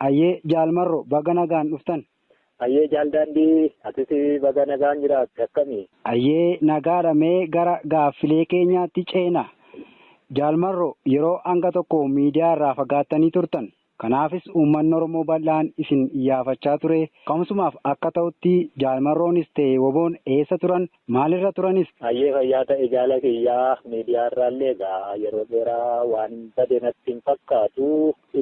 Ayyee Jaal Marroo, baga nagaan dhuftan. Ayyee Jaal Daandii, atis baga nagaan jiraatte, akkami? Ayyee, nagaadha. Mee gara gaaffilee keenyaatti ceena. Jaal Marroo, yeroo hanga tokko miidiyaa irraa fagaattanii turtan. Kanaafis uummanni Oromoo bal'aan isin iyyaafachaa ture. Ka'umsumaaf akka ta'utti, Jaal Marroonis ta'e WBOn eessa turan? Maalirra turanis? Ayyee, fayyaa ta'e jaala kiyyaa. Miidiyaa irraallee egaa yeroo dheeraa waan hin bade natti hin fakkaatu.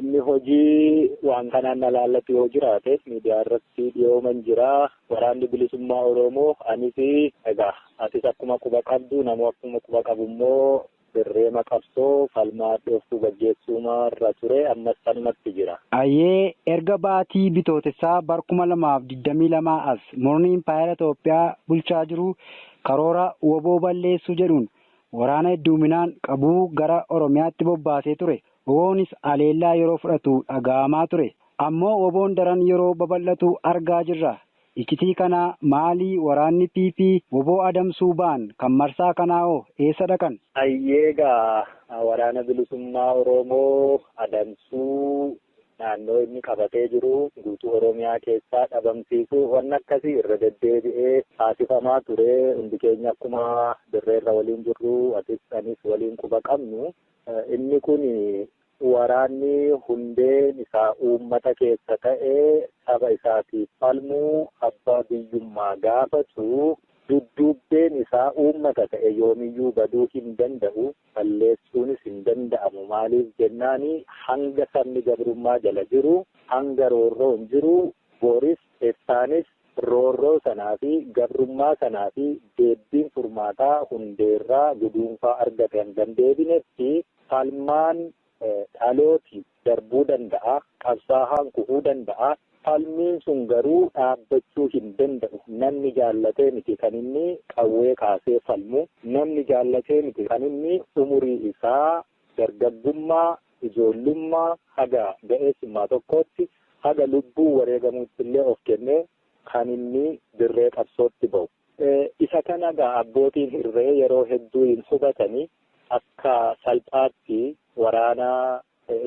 Inni hojii waan kanaan na laallatu yoo jiraate, miidiyaa irratti dhiyooman jira. Waraanni Bilisummaa Oromoo, anis egaa atis akkuma quba qabdu, namoo akkuma quba qabu immoo, dirreema qabsoo falmaa dhooftuu gaggeessuumarra ture, ammas sanumatti jira. Ayyee, erga baatii Bitootessaa bar 2022 as murni impaayera Itoophiyaa bulchaa jiru karoora WBO balleessuu jedhuun waraana hedduminaan qabuu gara Oromiyaatti bobbaasee ture. WBOnis aleellaa yeroo fudhatu dhaga'amaa ture. Ammoo WBOn daran yeroo babal'atu argaa jirra. Iccitii kanaa maalii? Waraanni PP WBO adamsuu ba'an kan marsaa kanaa hoo eessa dhaqan? Ayyeegaa, Waraana Bilisummaa Oromoo adamsuu, naannoo inni qabatee jiru guutuu Oromiyaa keessaa dhabamsiisuu, wanni akkasii irra deddeebi'ee taasifamaa ture. Hundi keenya akkuma dirreerra waliin jirru, atis anis waliin quba qabnu. Inni kun waraanni hundeen isaa uummata keessa ta'ee saba isaatiif falmuu, abbaa biyyummaa gaafatu, dudduubbeen isaa uummata ta'e yoomiyyuu baduu hin danda'u, balleessuunis hin danda'amu. Maaliif jennaani, hanga sabni gabrummaa jala jiru, hanga roorroon jiru, boris iftaanis roorroo sanaa fi gabrummaa sanaa fi deebbiin furmaataa hundeerraa guduunfaa argate hanga hin deebinetti, falmaan dhalooti darbuu danda'a, qabsaa'aan kufuu danda'a. Falmiin sun garuu dhaabbachuu hin danda'u. Namni jaallatee miti kan inni qawwee kaasee falmu. Namni jaallatee miti kan inni umurii isaa dargaggummaa, ijoollummaa haga ga'eessummaa tokkootti, haga lubbuu wareegamuutti illee of kennee kan inni dirree qabsootti ba'u. Isa kana egaa abbootiin hirree yeroo hedduu hin hubatanii, akka salphaatti waraana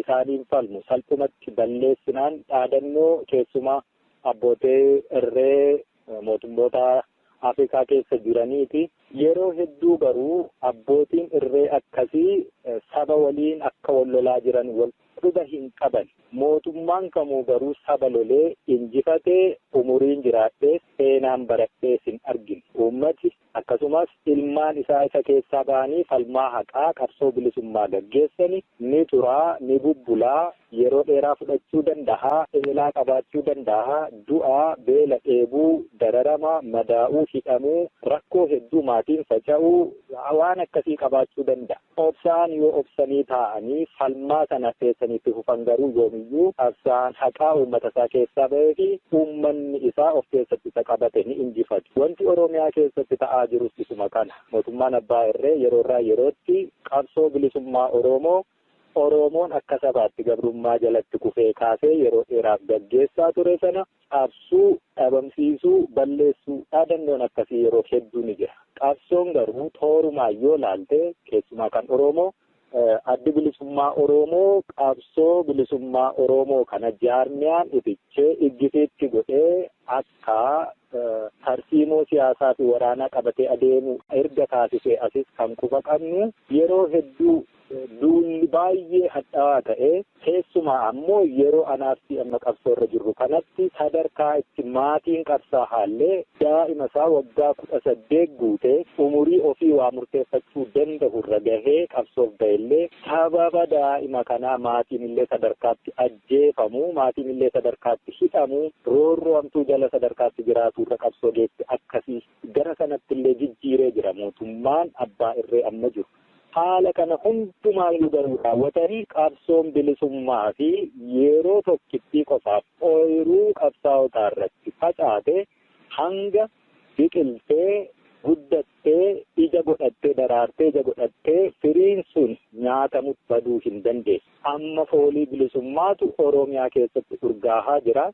isaaniin falmu salphumatti balleessinaan dhaadannoo keessumaa abbootee irree mootummoota Afrikaa keessa jiraniiti. Yeroo hedduu garuu abbootiin irree akkasii saba waliin akka wal lolaa jiran wal quba hin qaban. Mootummaan kamuu garuu saba lolee injifatee umuriin jiraadhee seenaan baradhees hin argine. Uummati akkasumas ilmaan isaa isa keessaa ba'anii falmaa haqaa qabsoo bilisummaa gaggeessani ni turaa, ni bubbulaa, yeroo dheeraa fudhachuu danda'a, eelaa qabaachuu danda'a, du'aa, beela, dheebuu, dararama, madaa'uu, hidhamuu, rakkoo hedduu, maatiin faca'uu, waan akkasii qabaachuu danda'a. Obsaan yoo obsanii taa'anii falmaa sana keessanitti fufan garuu, yoomiyyuu qabsaan haqaa uummata isaa keessaa ba'ee fi uummanni isaa of keessatti isa qabate ni injifatu. Wanti Oromiyaa keessatti ta'aa jirus isuma kana. Mootummaan abbaa irree yeroo irraa yerootti qabsoo bilisummaa Oromoo, Oromoon akka sabaatti gabrummaa jalatti kufee kaasee yeroo dheeraaf gaggeessaa ture sana cabsuu, dhabamsiisuu, balleessuu dhaadannoon akkasii yeroo hedduu ni jira. Qabsoon garuu toorumaan yoo laalte, keessumaa kan Oromoo, Addi Bilisummaa Oromoo qabsoo bilisummaa Oromoo kana jaarmiyaan itichee iggitiitti godhee akka tarsiimoo siyaasaa fi waraanaa qabatee adeemu erga taasisee asis kan quba qabnu, yeroo hedduu duulli baay'ee hadhaawaa ta'e, keessumaa ammoo yeroo anaaf amma qabsoo irra jirru kanatti, sadarkaa itti maatiin qabsaa'aallee daa'ima isaa waggaa 18 guutee umurii ofii waa murteeffachuu danda'u irra gahee qabsoof ba'ellee, sababa daa'ima kanaa maatiin illee sadarkaatti ajjeefamu, maatiin illee sadarkaatti hidhamu, roorroo hamtuu jala sadarkaatti jiraatu irra qabsoo geesse akkasii gara sanatti illee jijjiiree jira mootummaan abbaa irree amma jiru. Haala kana hundumaayyuu garuu raawwatanii qabsoon bilisummaa fi yeroo tokkittii qofaaf ooyiruu qabsaa'otaa irratti facaate hanga biqiltee, guddattee, ija godhattee, daraartee, ija godhattee firiin sun nyaatamutti baduu hin dandeessu. Amma foolii bilisummaatu Oromiyaa keessatti urgaahaa jira.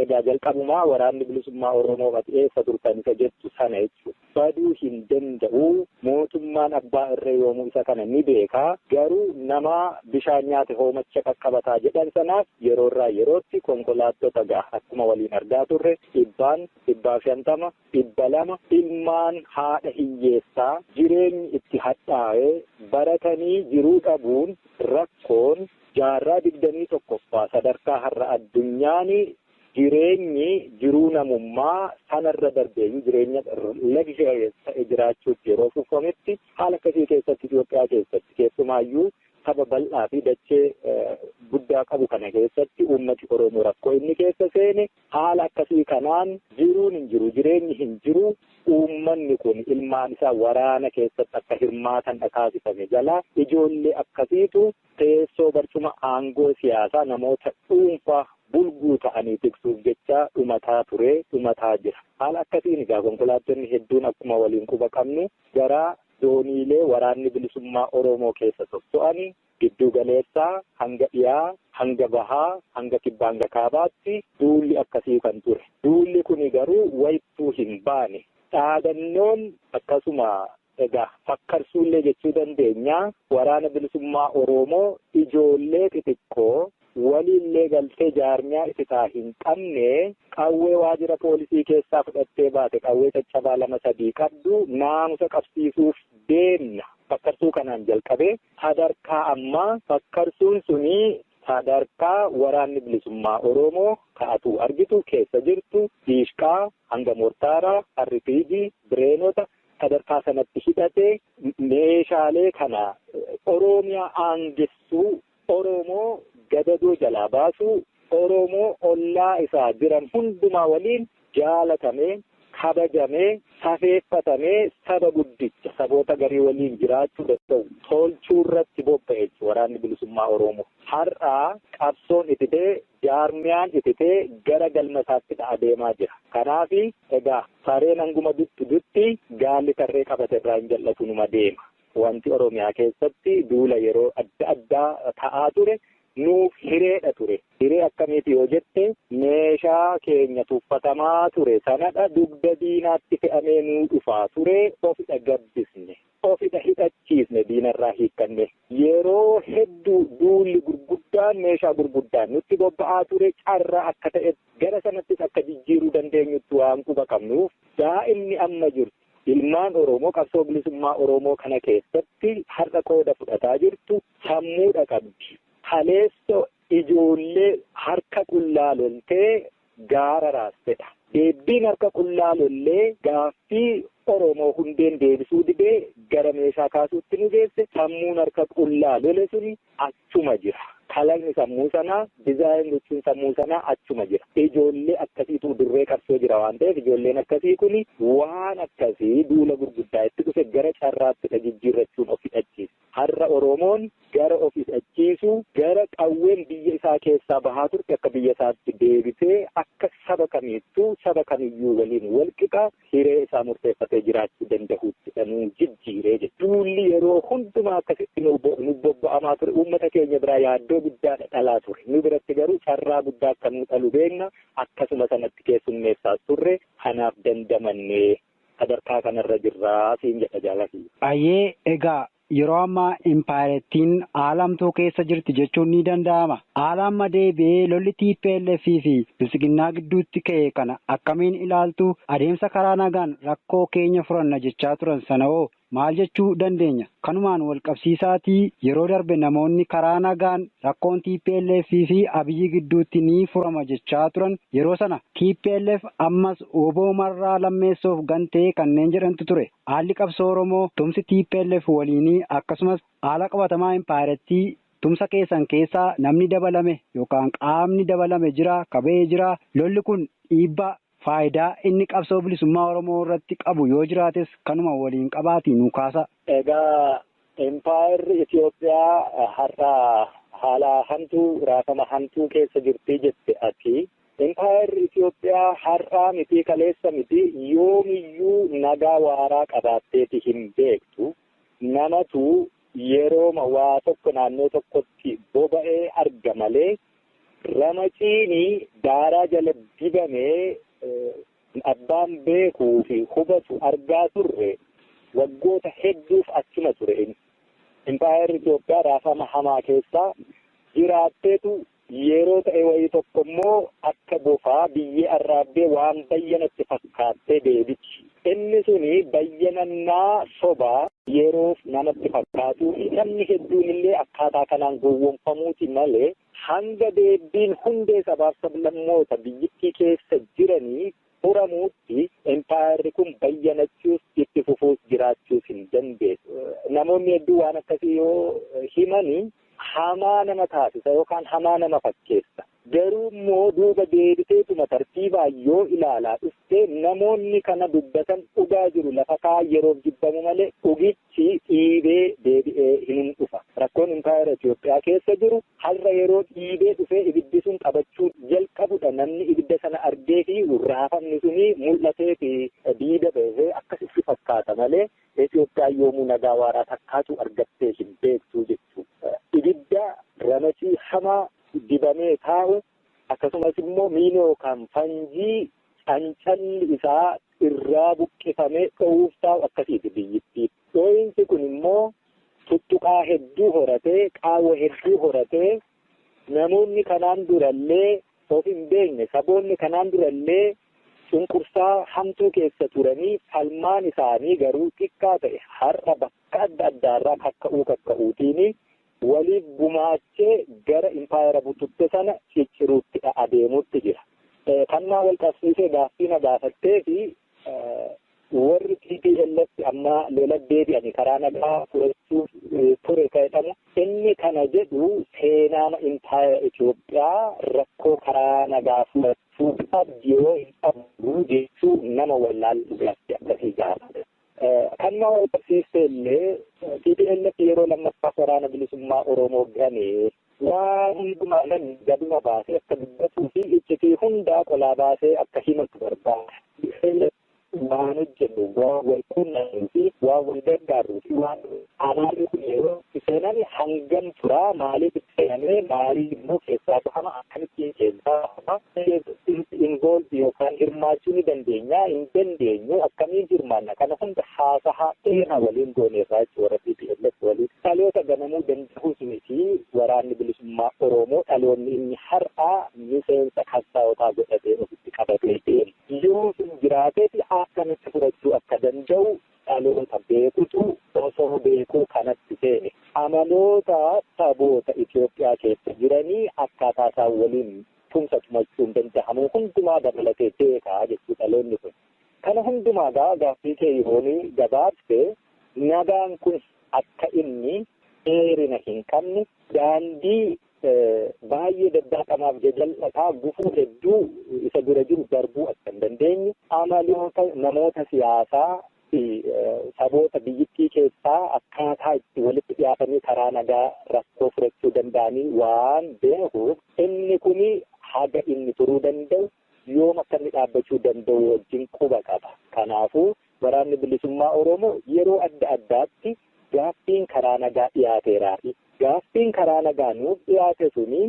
Egaa jalqabumaa waraanni bilisummaa Oromoo ati eessa turtan isa jettu sana jechuudha. Baduu hin danda'u. Mootummaan abbaa irree yoomuu isa kana ni beekaa. Garuu nama bishaan nyaate hoomacha qaqqabataa jedhan sanaaf yeroorraa yerootti konkolaattota ga'a akkuma waliin argaa turre 100, 150, 200 ilmaan haadha hiyyeessaa jireenyi itti hadhaa'ee baratanii jiruu dhabuun rakkoon jaarraa 21ffaa sadarkaa har'a addunyaan jireenyi jiruu namummaa sanarra darbeeyyuu jireenya luxurious ta'e jiraachuuf yeroo fufametti haala akkasii keessatti Itoophiyaa keessatti keessumaayyuu saba bal'aa fi dachee guddaa qabu kana keessatti uummati Oromoo rakkoo inni keessa seene haala akkasii kanaan jiruun hin jiru, jireenyi hin jiru. Uummanni kun ilmaan isaa waraana keessatti akka hirmaatan dhakaasifame jala ijoollee akkasiitu teessoo barcuma aangoo siyaasaa namoota dhuunfaa bulguu ta'anii tiksuuf jecha dhumataa ture, dhumataa jira. Haala akkasiin egaa konkolaattonni hedduun akkuma waliin quba qabnu gara dooniilee waraanni bilisummaa Oromoo keessa socho'anii giddu galeessaa hanga dhiyaa, hanga bahaa, hanga kibbaa, hanga kaabaatti duulli akkasii kan ture. Duulli kuni garuu wayittuu hin baane. Dhaadannoon akkasuma egaa fakkarsuullee jechuu dandeenya waraana bilisummaa Oromoo ijoollee xixiqqoo waliillee galtee jaarmiyaa isitaa hin qabne qawwee waajjira poolisii keessaa fudhattee baate qawwee caccabaa 2-3 qabdu naamusa qabsiisuuf deemna. Fakkarsuu kanaan jalqabee sadarkaa ammaa fakkarsuun suni sadarkaa waraanni bilisummaa Oromoo ka'atuu argitu keessa jirtu diishqaa hanga mortaaraa, arripiijii, bireenota sadarkaa sanatti hidhatee meeshaalee kana Oromiyaa aangessuu, Oromoo gadadoo jalaa baasuu, Oromoo ollaa isaa jiran hundumaa waliin jaalatamee, kabajamee, safeeffatamee saba guddicha saboota garii waliin jiraachuu danda'u tolchuu irratti bobba'e waraanni bilisummaa Oromoo. Har'aa qabsoon ititee, jaarmiyaan ititee gara galma isaatti adeemaa jira. Kanaaf egaa sareen hanguma dutti dutti gaalli tarree qabate irraa hin jal'atu numa deema. Wanti Oromiyaa keessatti duula yeroo adda addaa ta'aa ture nuuf hireedha ture. Hiree akkamiiti yoo jette meeshaa keenya tuffatamaa ture sanadha dugda diinaatti fe'amee nuu dhufaa ture ofidha gabbisne, ofidha hidhachiisne, diinarraa hiikkanne. Yeroo hedduu duulli gurguddaan meeshaa gurguddaan nutti bobba'aa ture carraa akka ta'e gara sanattis akka jijjiiruu dandeenyutti waan quba qabnuuf daa'imni amma jirtu ilmaan Oromoo qabsoo bilisummaa Oromoo kana keessatti har'a qooda fudhataa jirtu sammuudha qabdi. Kaleessoo ijoollee harka qullaa loltee gaara raastedha. Deebbiin harka qullaa lollee gaaffii Oromoo hundeen deebisuu didee gara meeshaa kaasuutti nu geesse sammuun harka qullaa lole suni achuma jira. Kalaqni sammuu sanaa, dizaayin gochuun sammuu sanaa achuma jira. Ijoollee akkasiitu dirree qabsoo jira waan ta'eef ijoolleen akkasii kuni waan akkasii duula gurguddaa itti dhufe gara carraattidha jijjiirrachuun of hidhachiisa. Har'a Oromoon gara of hidhachiisu, gara qawween biyya isaa keessaa bahaa turte akka biyya isaatti deebisee akka saba kamiittuu saba kamiyyuu waliin walqixa hiree isaa murteeffatee jiraachuu danda'utti nu jijjiiree jira. Duulli yeroo hundumaa akkasitti nu bobba'amaa ture uummata keenya biraa yaaddoo guddaadha dhalaa ture. Nu biratti garuu carraa guddaa akka nu dhalu beekna akkasuma sanatti keessummeessaa turre kanaaf dandamannee sadarkaa kanarra jirraa siin jedha jaalati. Baay'ee egaa yeroo ammaa impaayirettiin haala hamtuu keessa jirti jechuun ni danda'ama. Haala amma deebi'ee lolli TPLF fi Bilisiginnaa gidduutti ka'e kana akkamiin ilaaltu? Adeemsa karaa nagaan rakkoo keenya furanna jechaa turan sana hoo maal jechuu dandeenya? Kanumaan wal qabsiisaatii yeroo darbe namoonni karaa nagaan rakkoon TPLF fi Abiyyi gidduutti ni furama jechaa turan yeroo sana TPLF ammas oboo marraa lammeessoof gantee kanneen jedhantu ture. Haalli qabsoo Oromoo tumsi TPLF waliinii akkasumas haala qabatamaa impaayirettii tumsa keessan keessaa namni dabalame yookaan qaamni dabalame jira, kabee jira. Lolli kun dhiibbaa faayidaa inni qabsoo bilisummaa Oromoo irratti qabu yoo jiraates kanuma waliin qabaatii nu kaasa. Egaa impaayerri Itoophiyaa har'a haala hamtuu raafama hamtuu keessa jirti jette ati. Impaayerri Itoophiyaa har'aa miti kaleessa miti yoomiyyuu nagaa waaraa qabaatteeti hin beektu. Namatu yerooma waa tokko naannoo tokkotti boba'ee arga malee ramaciini Daaraa jala dibamee abbaan beekuu fi hubatu argaa turre waggoota hedduuf achuma ture inni. Impaayerri Itoophiyaa raafama hamaa keessaa jiraatteetu yeroo ta'e wayii tokko immoo akka bofaa biyyee arraabbee waan bayyanatti fakkaattee deebiti. Inni suni bayyanannaa sobaa yeroof namatti fakkaatuu fi namni hedduun illee akkaataa kanaan gowwoomfamuuti malee hanga deebiin hundee sabaaf sablammoota biyyittii keessa jiranii furamuutti impaayerri kun bayyanachuus itti fufuus jiraachuus hin dandeessu. Namoonni hedduu waan akkasii yoo himanii hamaa nama taasisa yookaan hamaa nama fakkeessa. Garuu immoo duuba deebiteetuma tartiibaan yoo ilaalaa dhuftee namoonni kana dubbatan dhugaa jiru lafa kaa yeroof jibbamu malee dhugichi dhiibee deebi'ee hin dhufa. Rakkoon impaayera Itoophiyaa keessa jiru har'a yeroo dhiibee dhufee ibiddi sun qabachuu jalqabudha. Namni ibidda sana argee fi raafamni suni mul'atee fi diida bahee akkasitti fakkaata malee Itoophiyaan yoomuu nagaa waaraa takkaatu argattee hin beektu jechuudha. Ibidda ramacii hamaa dibamee taa'u akkasumas immoo miinoo yookaan fanjii cancalli isaa irraa buqqifamee dho'uuf taa'u akkasiiti biyyittii. Dho'iinsi kun immoo tuttuqaa hedduu horatee qaawwa hedduu horatee namoonni kanaan durallee of hin beekne saboonni kanaan durallee cunqursaa hamtuu keessa turanii falmaan isaanii garuu xiqqaa ta'e har'a bakka adda addaarraa kakka'uu kakka'uutiin waliif gumaachee gara impaayera bututte sana cicciruutti adeemuutti jira. Kannaa wal qabsiisee gaaffii na gaafattee fi warri TPLF amma lola deebi'anii karaa nagaa fudhachuuf ture kan jedhamu inni kana jedhu seenaa impaayera Itoophiyaa rakkoo karaa nagaa fudhachuu qabdi yoo hin qabdu jechuu nama wallaalu gaaffii akkasii gaafata. Kannaa wal qabsiistee illee TPLF yeroo lammaffaaf waraana bilisummaa Oromoo ganee waan hundumaa nan gaduma baasee akka dubbatuu fi iccitii hundaa qolaa baasee akka himatu barbaada. Waan hojjennu waan wal quunnamuu fi waan wal gargaaruu fi waan amaarri kun yeroo itti seenan hangam turaa maaliif itti seenamee maaliif immoo keessaa bahama akkamittiin keessaa bahama involve yookaan hirmaachuu ni dandeenya hin dandeenyu akkamiin hirmaanna kana hunda haasahaa dheeraa waliin gooneerraa jechuudha warra TPLF waliin dhaloota ganamuu danda'us miti waraanni bilisummaa Oromoo dhaloonni inni har'aa miseensa qabsaa'otaa godhatee ofitti qabatee deema. Yoo sun jiraateeti akkamitti fudhachuu akka danda'u dhaloota beekutu osoo beekuu kanatti seene. Amaloota saboota Itoophiyaa keessa jiranii akkaataa isaan waliin tumsa tumachuun danda'amu hundumaa dabalatee beekaa jechuu dhaloonni kun. Kana hundumaa gaa gaaffii kee yoonii gabaabse nagaan kun akka inni dheerina hin qabne daandii baay'ee daddaaqamaaf jajal'ataa gufuu hedduu isa dura jiru darbuu akka hin dandeenye amaloota namoota siyaasaa fi saboota biyyittii keessaa akkaataa itti walitti dhiyaatanii karaa nagaa rakkoo furachuu danda'anii waan beekuuf inni kuni haga inni turuu danda'u yoom akka inni dhaabbachuu danda'u wajjin quba qaba. Kanaafuu waraanni bilisummaa Oromoo yeroo adda addaatti gaaffiin karaa nagaa dhiyaateeraafi gaaffiin karaa nagaa nuuf dhiyaate suni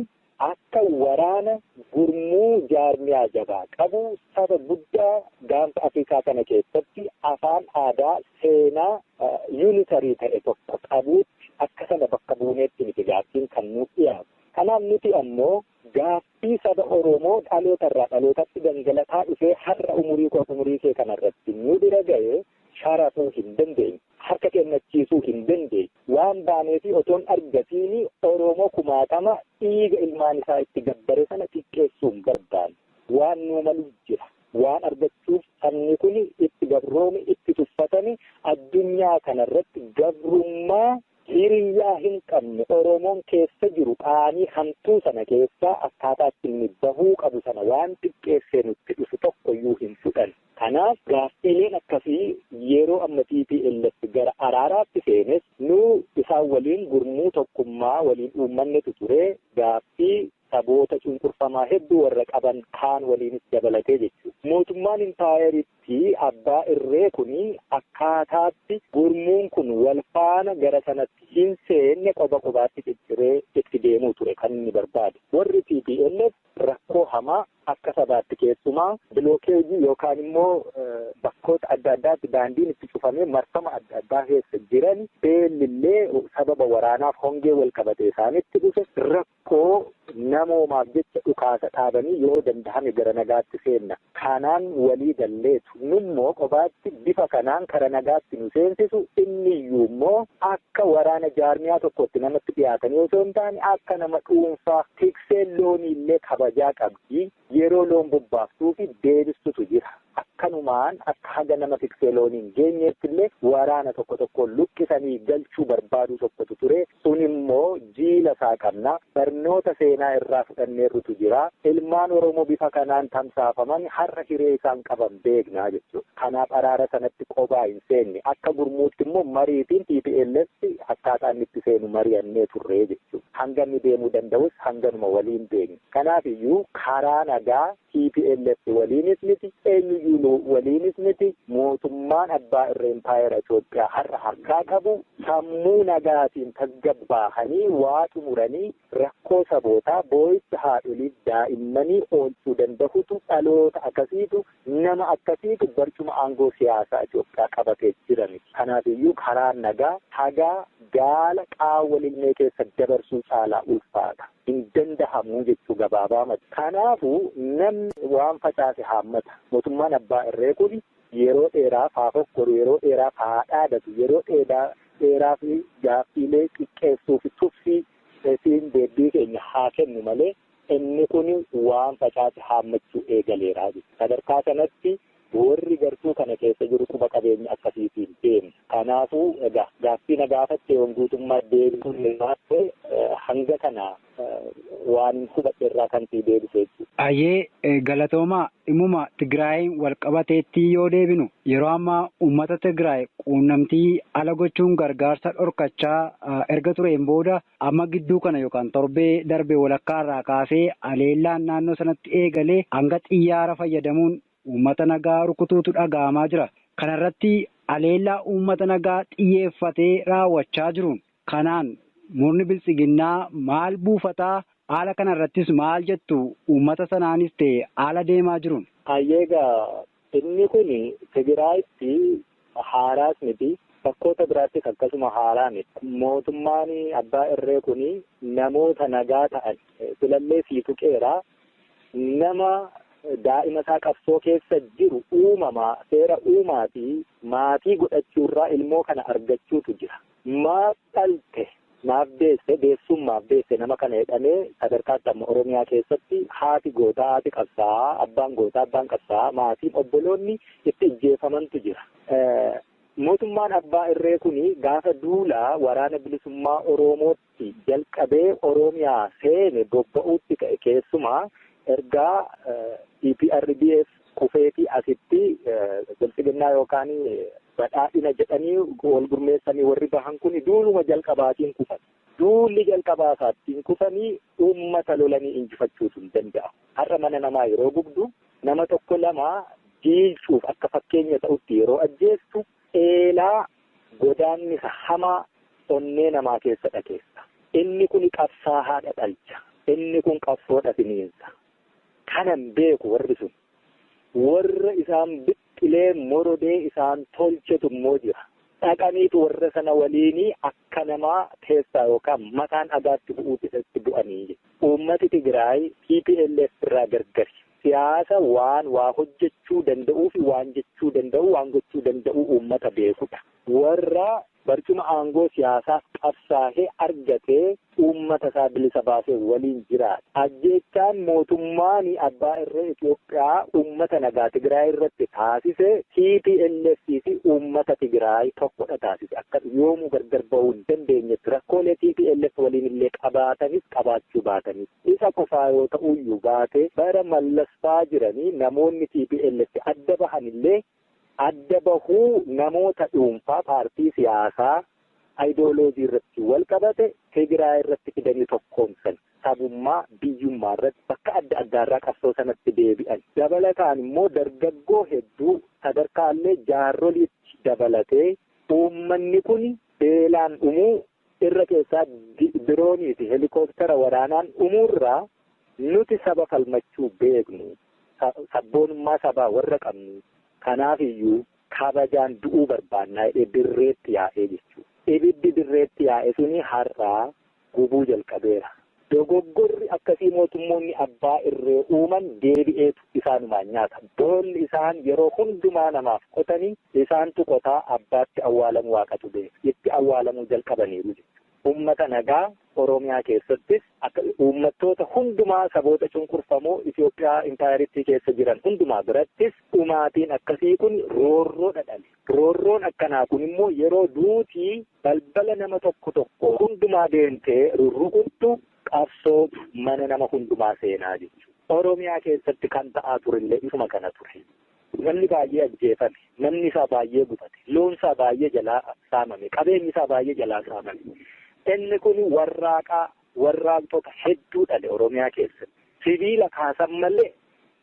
akka waraana gurmuu jaarmiyaa jabaa qabu saba guddaa gaanfa Afrikaa kana keessatti afaan aadaa seenaa yuunitarii ta'e tokko qabuutti akka sana bakka buuneetti miti gaaffiin kan nuuf dhiyaatu. Kanaaf nuti ammoo gaaffii saba Oromoo dhaloota irraa dhalootatti gangalataa dhufee har'a umurii koo umurii kee kanarratti nu bira ga'ee sharafuu hin dandeenye. Harka kennachiisuu hin dandeenye. Waan baaneefi otoon argatiini Oromoo kumaatama dhiiga ilmaan isaa itti gabbare sana xiqqeessuu hin barbaanne. Waan nuu malu jira. Waan argachuuf sabni kun itti gabroome itti tuffatame addunyaa kanarratti gabrummaa hiriyyaa hin qabne Oromoon keessa jiru qaanii hamtuu sana keessaa akkaataa inni bahuu qabu sana waan xiqqeessee nutti dhufu tokkoyyuu hin fudhan. Kanaaf gaaffiileen akkasii yeroo amma TPLF gara araaraatti seenes nu isaan waliin gurmuu tokkummaa waliin uummannetu ture gaaffii saboota cunqurfamaa hedduu warra qaban kaan waliinis dabalatee jechuudha. Mootummaan impaayeritti abbaa irree kuni akkaataatti gurmuun kun wal faana gara sanatti hin seenne qoba qobaatti cicciree itti deemuu ture kan inni barbaade. Warri TPLF rakkoo hamaa Akka sabaatti keessumaa bilookeejii yookaan immoo bakkoota adda addaatti daandiin itti cufamee marfama adda addaa keessa jiran beellillee sababa waraanaaf hongee wal qabate isaanitti dhufe rakkoo namoomaaf jecha dhukaasa dhaabanii yoo danda'ame gara nagaatti seenna. Kanaan walii galleetu nummoo qofaatti bifa kanaan kara nagaatti nu seensisu inniyyuu immoo akka waraana jaarmiyaa tokkotti namatti dhiyaatanii osoo hin taane akka nama dhuunfaa tiksee loonii illee kabajaa qabdi. Yeroo loon bobbaaftuu fi deebistutu jira. Akkanumaan akka haga nama tiksee loonii hin geenyeetti illee waraana tokko tokko luqqisanii galchuu barbaadu tokkotu ture. Sun immoo jiila isaa qabna. Barnoota seenaa irraa fudhanneerrutu jira. Ilmaan Oromoo bifa kanaan tamsaafaman har'a hiree isaan qaban beeknaa jechuudha. Kanaaf araara sanatti qobaa hin seenne. Akka gurmuutti immoo mariitiin TPLF akkaataa inni itti seenu mari'annee turree jechuudha. Hanga inni deemuu danda'us hanganuma waliin beekna. Kanaaf iyyuu karaa nagaa TPLF waliinis miti, eenyuyyuu waliinis miti, mootummaan abbaa irree impaayera Itoophiyaa har'a harkaa qabu sammuu nagaatiin tasgabbaahanii waa xumuranii rakkoo sabootaa boo'icha haadholiif daa'immanii oolchuu danda'utu dhaloota akkasiitu nama akkasiitu barcuma aangoo siyaasaa Itoophiyaa qabatee jira miti. Kanaaf iyyuu karaa nagaa hagaa gaala qaawwa lilmee keessa dabarsuu caalaa ulfaata. Hin dandahamu jechuu gabaabaamati. Kanaafuu namni waan facaase haammata. Mootummaan abbaa irree kun yeroo dheeraaf haa fokkoru, yeroo dheeraaf haa dhaadatu, yeroo dheeraaf gaaffiilee xiqqeessuu fi tuffii siin deebii keenya haa kennu malee inni kun waan facaase haammachuu eegaleera. Sadarkaa sanatti warri gartuu kana keessa jiru quba qabeenya akkasiitiin deemu. Kanaafuu egaa gaaffii na gaafatte yoon guutummaa deebisuun hanga kana waan hubadhe irraa kan sii deebise jechuudha. Ayyee galatoomaa dhimuma Tigraayin wal qabateetti yoo deebinu yeroo ammaa uummata Tigraay quunnamtii ala gochuun gargaarsa dhorkachaa erga tureen booda amma gidduu kana yookaan torbee darbe walakkaa irraa kaasee aleellaan naannoo sanatti eegalee hanga xiyyaara fayyadamuun uummata nagaa rukutuutu dhaga'amaa jira. Kanarratti aleellaa uummata nagaa xiyyeeffatee raawwachaa jiruun kanaan murni biltsiginnaa maal buufataa haala kanarrattis maal jettu uummata sanaanis ta'e haala deemaa jiruun? Ayyeegaa inni kun Tigraayitti haaraas miti. Bakkoota biraattis akkasuma haaraa miti. Mootummaan abbaa irree kun namoota nagaa ta'an filallee sii tuqeera. Nama daa'ima isaa qabsoo keessa jiru uumamaa seera uumaa fi maatii godhachuurraa ilmoo kana argachuutu jira. Maaf dhalte maaf deesse deessummaaf deesse nama kana jedhamee sadarkaatti amma Oromiyaa keessatti haati gootaa haati qabsaa'aa abbaan gootaa abbaan qabsaa'aa maatiin obboloonni itti ijjeefamantu jira. Mootummaan abbaa irree kun gaafa duulaa waraana bilisummaa Oromootti jalqabee Oromiyaa seene bobba'uutti ka'e keessumaa ergaa EPRDF kufee fi asitti biltsiginnaa yookaan badhaadhina jedhanii wal gurmeessanii warri bahan kun duuluma jalqabaatiin kufan. Duulli jalqabaa isaattiin kufanii uummata lolanii injifachuutu hin danda'amu. Har'a mana namaa yeroo gubdu nama tokko lama jiilchuuf akka fakkeenya ta'utti yeroo ajjeestu eelaa godaannisa hamaa onnee namaa keessa dhakeessa. Inni kun qabsaa haadha dhalcha. Inni kun qabsoodha finiinsa. Kanan beeku warri sun warra isaan biqilee morodee isaan tolchetu immoo jira. Dhaqaniitu warra sana waliinii akka namaa teessaa yookaan mataan dhagaatti bu'uutti itti bu'anii. Uummati Tigraay TPLF irraa gargari. Siyaasa waan waa hojjechuu danda'uu fi waan jechuu danda'u waan gochuu danda'u uummata beekudha. Warra barcuma aangoo siyaasaaf qabsaa'ee argatee uummata isaa bilisa baasee waliin jiraata. Ajjeechaan mootummaan abbaa irree Itoophiyaa uummata nagaa Tigraay irratti taasise TPLF fi uummata Tigraay tokkodha taasise. Akka yoomuu gargar bahuu hin dandeenyetti rakkoolee TPLF waliin illee qabaatanis qabaachuu baatanis. Isa qofaa yoo ta'uyyuu baate bara mallasfaa jiranii namoonni TPLF adda bahanillee adda bahuu namoota dhuunfaa paartii siyaasaa ayidooloojii irratti wal qabate Tigraay irratti fidanii tokkoomsan sabummaa biyyummaa irratti bakka adda addaarraa qabsoo sanatti deebi'an. Dabalataan immoo dargaggoo hedduu sadarkaallee jaarroliitti dabalatee uummanni kun beelaan dhumuu irra keessaa diroonii fi helikooftara waraanaan dhumuurraa Nuti saba falmachuu beeknu, sabboonummaa sabaa warra qabnu, kanaaf iyyuu kabajaan du'uu barbaannaa jedhee dirreetti yaa'ee jechuudha. Ibiddi dirreetti yaa'e suni har'aa gubuu jalqabeera. Dogoggorri akkasii mootummoonni abbaa irree uuman deebi'eetu isaanumaan nyaata. Boolli isaan yeroo hundumaa namaaf qotanii isaantu qotaa abbaatti awwaalamu waaqatu beeka. Itti awwaalamuu jalqabaniiru jechuudha. Uummata nagaa Oromiyaa keessattis akka uummattoota hundumaa saboota cunqurfamoo Itoophiyaa impaayeritti keessa jiran hundumaa birattis dhumaatiin akkasii kun roorroo dhadhale. Roorroon akkanaa kun immoo yeroo duutii balbala nama tokko tokko hundumaa deemtee rurrukuttu qabsoo mana nama hundumaa seenaa jechuudha. Oromiyaa keessatti kan ta'aa turellee isuma kana ture. Namni baay'ee ajjeefame, namni isaa baay'ee gubate, loon isaa baay'ee jalaa saamame, qabeenyi isaa baay'ee jalaa saamame. Inni kun warraaqaa warraaqtota hedduu dhale Oromiyaa keessatti. Sibiila kaasan malee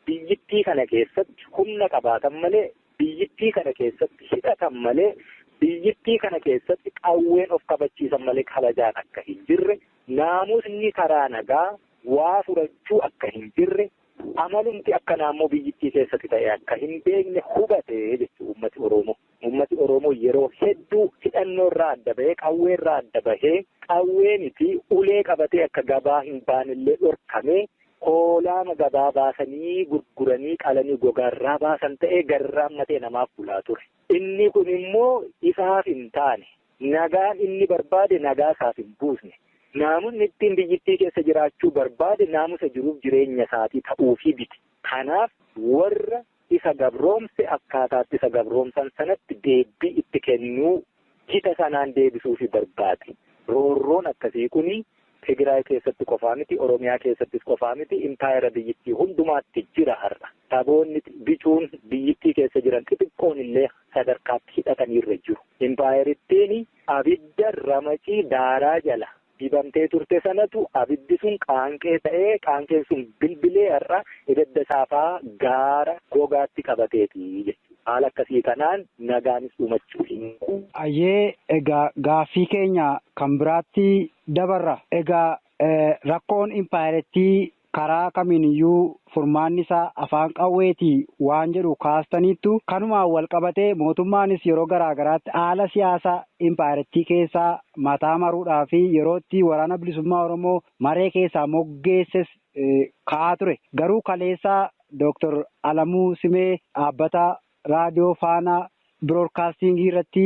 biyyittii kana keessatti humna qabaatan malee biyyittii kana keessatti hidhatan malee biyyittii kana keessatti qawween of kabachiisan malee kabajaan akka hin jirre, naamusni karaa nagaa waa furachuu akka hin jirre, amalumti akkanaa immoo biyyittii keessatti ta'e akka hin beekne hubate jechuudha uummati Oromoo. Uummati Oromoo yeroo hedduu hidhannoo irraa adda bahee, qawwee irraa adda bahee, qawwee miti ulee qabatee akka gabaa hin baanellee dhorkamee hoolaama gabaa baasanii gurguranii qalanii gogaarraa baasan ta'ee garraammatee namaaf bulaa ture. Inni kun immoo isaaf hin taane, nagaan inni barbaade nagaa isaaf hin buusne. Naamusni ittiin biyyittii keessa jiraachuu barbaade naamusa jiruuf jireenya isaatii ta'uufii biti. Kanaaf warra isa gabroomse akkaataatti isa gabroomsan sanatti deebii itti kennuu hita sanaan deebisuufi barbaade. Roorroon akkasii kuni Tigraay keessatti qofaa miti, Oromiyaa keessattis qofaa miti, impaayera biyyittii hundumaatti jira har'a. Saboonni bicuun biyyittii keessa jiran xixiqqoon illee sadarkaatti hidhataniirra jiru. Impaayerittiin abidda ramacii daaraa jala dibamtee turte sanatu abiddi sun qaanqee ta'ee qaanqeen sun bilbilee har'a ibidda saafaa gaara gogaatti qabateeti jechuudha. Haala akkasii kanaan nagaanis uumachuu hin qabu. Ayyee egaa gaaffii keenya kan biraatti dabarra. Egaa rakkoon impaayerettii karaa kamiiniyyuu furmaanni isaa afaan qawweetii waan jedhu kaastaniittu kanumaan wal qabatee mootummaanis yeroo garaa garaatti haala siyaasaa impaayerettii keessaa mataa maruudhaa fi yerootti waraana bilisummaa Oromoo maree keessaa moggeesses ka'aa ture. Garuu kaleessaa Dooktor Alamuu Simee dhaabbata raadiyoo Faanaa biroodkaastingii irratti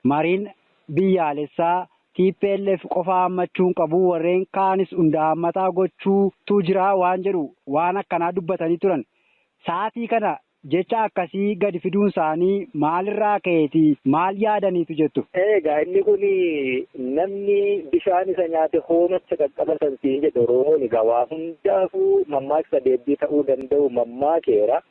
mariin biyyaalessaa TPLF qofa hammachuun qabu warreen kaanis hunda hammataa gochuutu jira waan jedhu waan akkanaa dubbatanii turan. Sa'aatii kana jecha akkasii gadi fiduun isaanii maalirraa ka'eeti? Maal yaadaniitu jettu? Egaa inni kun namni bishaan isa nyaate hoomacha qaqqabatan siin jedhe Oromoon egaa waa hundaafuu mammaaksa deebii ta'uu danda'u mammaakeera.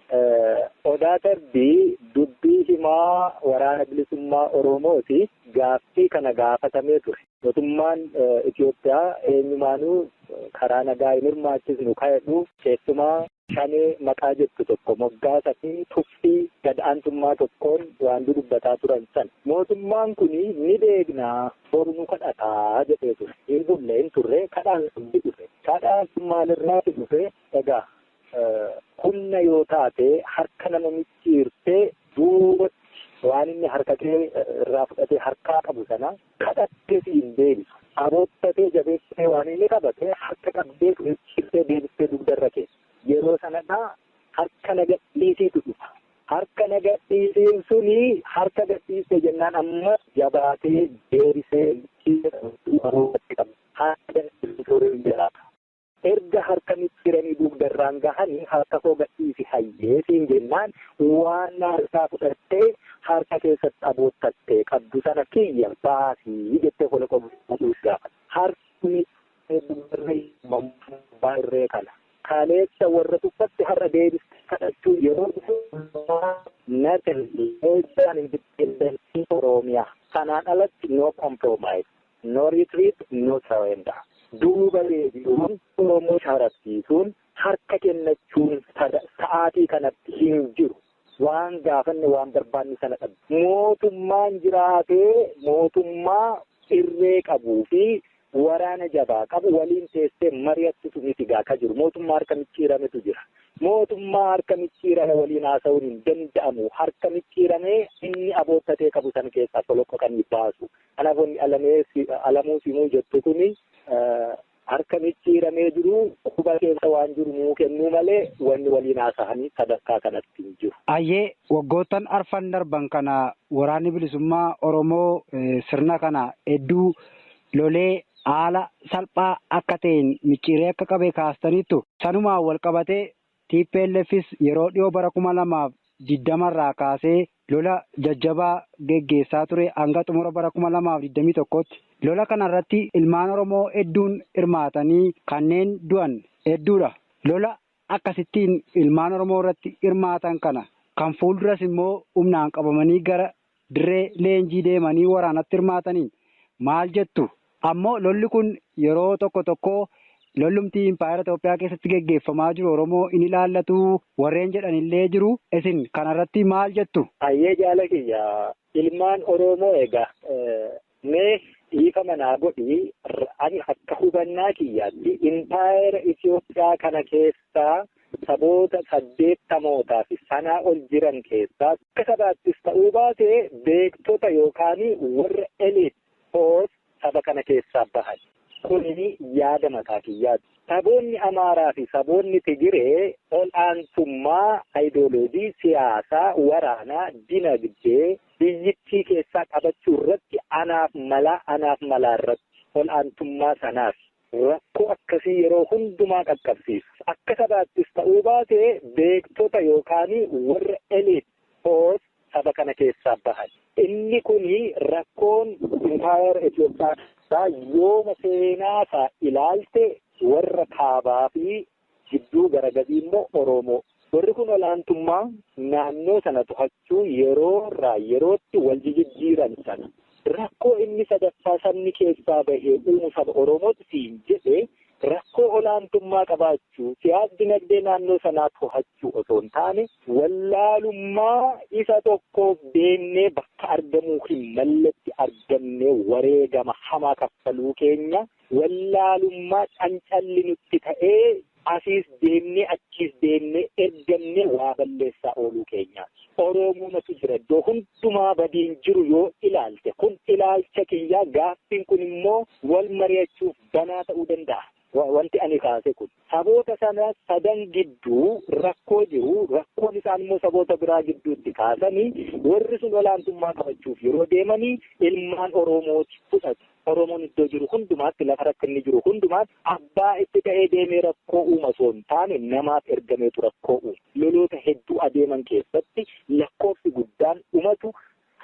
Odaa Tarbii dubbii himaa waraana bilisummaa Oromooti gaaffii kana gaafatamee ture. Mootummaan Itoophiyaa eenyumaanuu karaa nagaa hin hirmaachisnu ka'edhu keessumaa shanee maqaa jettu tokko moggaasa fi tuffii gad-aantummaa tokkoon waan dubbataa turan sana. Mootummaan kun ni beeknaa boru nu kadhataa jedhee ture. Hin bulle hin turre kadhaan sun ni dhufe. Kadhaan sun maalirraa dhufe? Egaa humna yoo taate harka nama micciirtee duubatti waan inni harka kee irraa fudhatee harkaa qabu sana kadhattee si hin deebisu. Aboottatee jabeessitee waan inni qabate harka qabdee micciirtee deebistee dugdarra keessa. Yeroo sanadhaa harka na gadhiisiitu dhufa. Harka na gadhiisiin suni harka gadhiisee jennaan amma jabaatee deebisee qaba. Harka gadhiisuu jiraata. Erga harka micciiranii dugdarraan gahanii harka koo gadhiisi hayyee siin jennaan waan harkaa fudhattee harka keessatti aboottattee qabdu sana kiyya baasii jettee kola qabu gaafata. Harki irree kana. Kaleessa warra tuffatti har'a deebistee kadhachuu yeroo nothing less than independence Oromiyaa. Kanaan alatti no compromise, no retreat, no surrender. Duuba deebi'uun Oromoo sharafsiisuun harka kennachuun sa'aatii kanatti hin jiru. Waan gaafanne waan barbaanne sana dhabne. Mootummaan jiraatee mootummaa irree qabuu fi waraana jabaa qabu waliin teessee mari'attutu miti gaa ka jiru. Mootummaa harka micciirametu jira. Mootummaa harka micciirame waliin haasa'uun hin danda'amu. Harka micciiramee inni aboottatee qabu san keessaa soloqqoqanii baasu. Kanaaf wanni alamuu simuu jettu kuni harka micciiramee jiru quba keessa waan jiru nuu kennuu malee wanni waliin haasa'anii sadarkaa kanatti hin jiru. Ayyee, waggoottan arfan darban kana waraanni bilisummaa Oromoo sirna kana hedduu lolee haala salphaa akka ta'een micciiree akka qabe kaastaniittu. Sanumaan wal qabatee TPLFs yeroo dhiyoo bara 2020rraa kaasee lola jajjabaa geggeessaa ture hanga xumura bara 2021tti. Lola kanarratti ilmaan Oromoo hedduun hirmaatanii kanneen du'an hedduudha. Lola akkasittiin ilmaan Oromoo irratti hirmaatan kana kan fuulduras immoo humnaan qabamanii gara dirree leenjii deemanii waraanatti hirmaataniin maal jettu? Ammoo lolli kun yeroo tokko tokko lollumti impaayera Itoophiyaa keessatti geggeeffamaa jiru Oromoo in ilaallatu warreen jedhanillee jiru. Isin kanarratti maal jettu? Ayyee, jaala kiyya, ilmaan Oromoo egaa mee dhiifa manaa godhi, ani akka hubannaa kiyyaatti impaayera Itoophiyaa kana keessaa saboota 80mootaa fi sanaa ol jiran keessaa akka sabaattis ta'uu baate beektota yookaan warra elite force saba kana keessaa bahan. Kuni yaada mataa kiyyaati. Saboonni Amaaraa fi saboonni Tigiree ol aantummaa ayidooloojii siyaasaa, waraanaa, dinagdee biyyittii keessaa qabachuu irratti anaaf malaa anaaf malaa irratti ol aantummaa sanaaf rakkoo akkasii yeroo hundumaa qaqqabsiisu. Akka sabaattis ta'uu baate beektota yookaan warra elite force saba kana keessaa bahan. Inni kuni rakkoon impaayera Itoophiyaa keessaa yooma seenaasaa ilaalte warra kaabaa fi gidduu gara gadii immoo Oromoo. Warri kun olaantummaa naannoo sana to'achuu yeroo irraa yerootti wal jijjiiran sana. Rakkoo inni sadaffaa sabni keessaa bahee uumu saba Oromooti siin jedhe, rakkoo olaantummaa qabaachuu siyaas dinagdee naannoo sanaa to'achuu osoo hin taane wallaalummaa isa tokkoof deemnee bakka argamuu hin malletti argamnee wareegama hamaa kaffaluu keenya, wallaalummaa cancalli nutti ta'ee asiis deemnee achiis deemnee ergamnee waa balleessaa ooluu keenyaati. Oromoomatu jira iddoo hundumaa badiin jiru yoo ilaalte, kun ilaalcha kiyyaa, gaaffiin kun immoo wal mari'achuuf banaa ta'uu danda'a. Wanti ani kaase kun saboota sana sadan gidduu rakkoo jiru, rakkoon isaan immoo saboota biraa gidduutti kaasanii warri sun olaantummaa qabachuuf yeroo deemanii ilmaan Oromooti fudhatu. Oromoon iddoo jiru hundumaatti, lafa rakkinni jiru hundumaatti abbaa itti ta'ee deemee rakkoo uuma osoo hin taane namaaf ergameetu rakkoo uuma. Loloota hedduu adeeman keessatti lakkoofsi guddaan dhumatu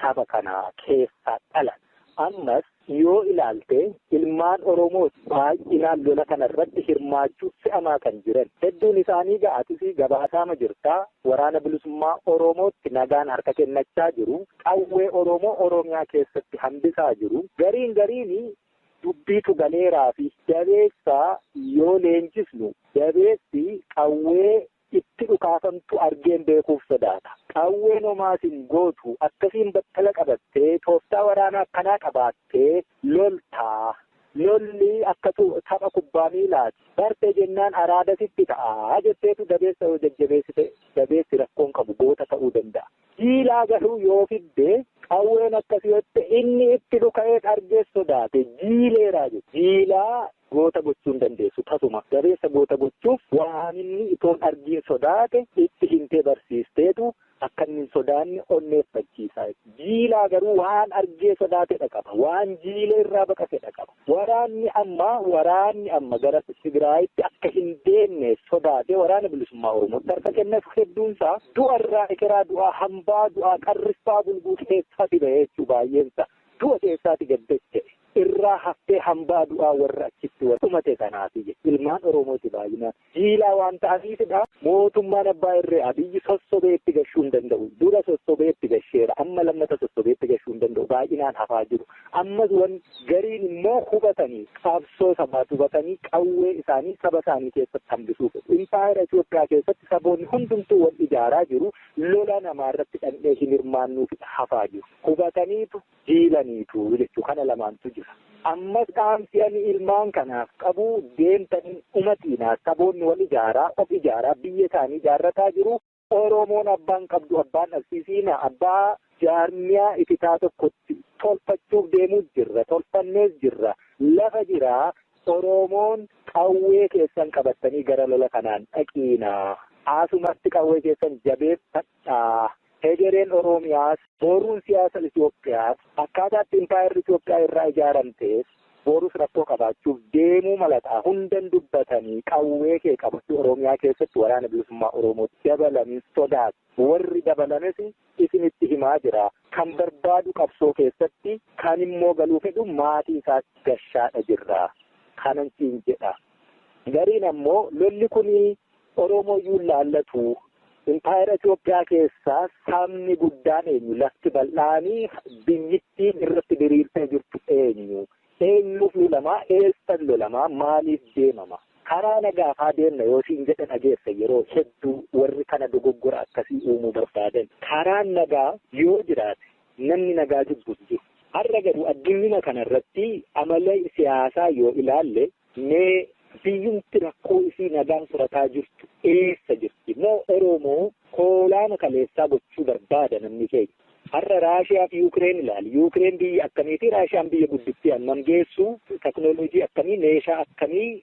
saba kanaa keessaa dhalan. Ammas yoo ilaalte ilmaan Oromoo baay'inaan lola kana irratti hirmaachuu fe'amaa kan jiran hedduun isaanii ga'atis gabaasaama jirtaa, waraana bilisummaa Oromootti nagaan harka kennachaa jiru, qawwee Oromoo Oromiyaa keessatti hambisaa jiru. Gariin gariin dubbiitu galeeraa fi jabeessaa yoo leenjisnu jabeessi qawwee itti dhukaafamtu argeen beekuuf sodaata. Qawween homaatiin gootu akkasiin battala qabattee tooftaa waraanaa akkanaa qabaattee loltaa. Lolli akka tapha kubbaa miilaati. Bartee jennaan araada sitti ta'a jetteetu dabeessa yoo jajjabeessite dabeessi rakkoon qabu goota ta'uu danda'a. Jiilaa garuu yoo fidde qawween akkasii yoo inni itti dhuka'ee argee sodaate jiileeraa jechuudha. Jiilaa goota gochuu hin dandeessu tasuma. Dabeessa goota gochuuf waan inni itoon argiin sodaate itti himtee barsiisteetu akka inni hin sodaanne onneeffachiisa. Jiilaa garuu waan argee sodaatedha qaba. Waan jiilee irraa baqatedha qaba. Waraanni amma gara Tigraayitti akka hin deemne sodaate waraana bilisummaa Oromootti harka kennatu hedduunsaa du'arraa ekeraa du'aa hambaa du'aa qarriffaa bulguu keessaati bahee jechuu baay'eensa. Du'a keessaati gaddache. Irraa haftee hambaa du'aa warra achitti dhumate kanaati ilmaan Oromooti baay'inaan. Jiilaa waan ta'aniifidha. Mootummaan abbaa irree Abiyyi sossobee itti gashuu hin danda'u. Dura sossobee itti gasheera. Amma lammata sossobee itti gashuu hin danda'u. Baay'inaan hafaa jiru. Ammas wan gariin immoo hubatanii qabsoo sabaatu hubatanii qawwee isaanii saba isaanii keessatti hambisuu fedhu. Impaayera Itoophiyaa keessatti saboonni hundumtuu wal ijaaraa jiru. Lola namaa irratti dhandhee hin hirmaannuuf hafaa jiru. Hubataniitu jiilaniitu jechuu kana lamaantu jira. Ammas dhaamsi ani ilmaan kanaaf qabu deemtanii dhumatiinaa saboonni wal ijaaraa of ijaaraa biyya isaanii ijaarrataa jiru. Oromoon abbaan qabdu abbaan dhabsiisiina abbaa jaarmiyaa ititaa tokkotti tolfachuuf deemuu jirra tolfannees jirra lafa jiraa Oromoon qawwee keessan qabattanii gara lola kanaan dhaqiinaa asumatti qawwee keessan jabeeffadhaa. Hegereen Oromiyaas boruun siyaasa Itoophiyaas akkaataatti impaayerri Itoophiyaa irraa ijaaramtees borus rakkoo qabaachuuf deemuu malataa hundan dubbatanii qawwee kee qabachuu Oromiyaa keessatti waraana bilisummaa Oromoo dabalamin sodaatu. Warri dabalames isinitti himaa jira. Kan barbaadu qabsoo keessatti kan immoo galuu fedhu maatii isaas gashaadha jirra. Kanan siin jedha. Gariin ammoo lolli kun Oromoo iyyuu laallatu. Impaayera Itoophiyaa keessaa sabni guddaan eenyu? Lafti bal'aanii biyyittiin irratti diriirtee jirtu eenyu? Eenyuuf lolamaa? Eessan lolamaa? Maaliif deemama? Karaa nagaafaa deemna yoo siin jedhan dhageessa yeroo hedduu warri kana dogoggora akkasii uumuu barbaadan. Karaan nagaa yoo jiraate namni nagaa jibbu jiru. Har'a garuu addunyaa kanarratti amala siyaasaa yoo ilaalle mee biyyumti rakkoo isii nagaan furataa jirtu eessa jirti? Moo Oromoo koolaama kaleessaa gochuu barbaada namni keenya? Har'a Raashiyaa fi Yuukireen ilaali. Yuukireen biyya akkamiiti? Raashiyaan biyya guddittii hammam geessu? Teknooloojii akkamii? Meeshaa akkamii?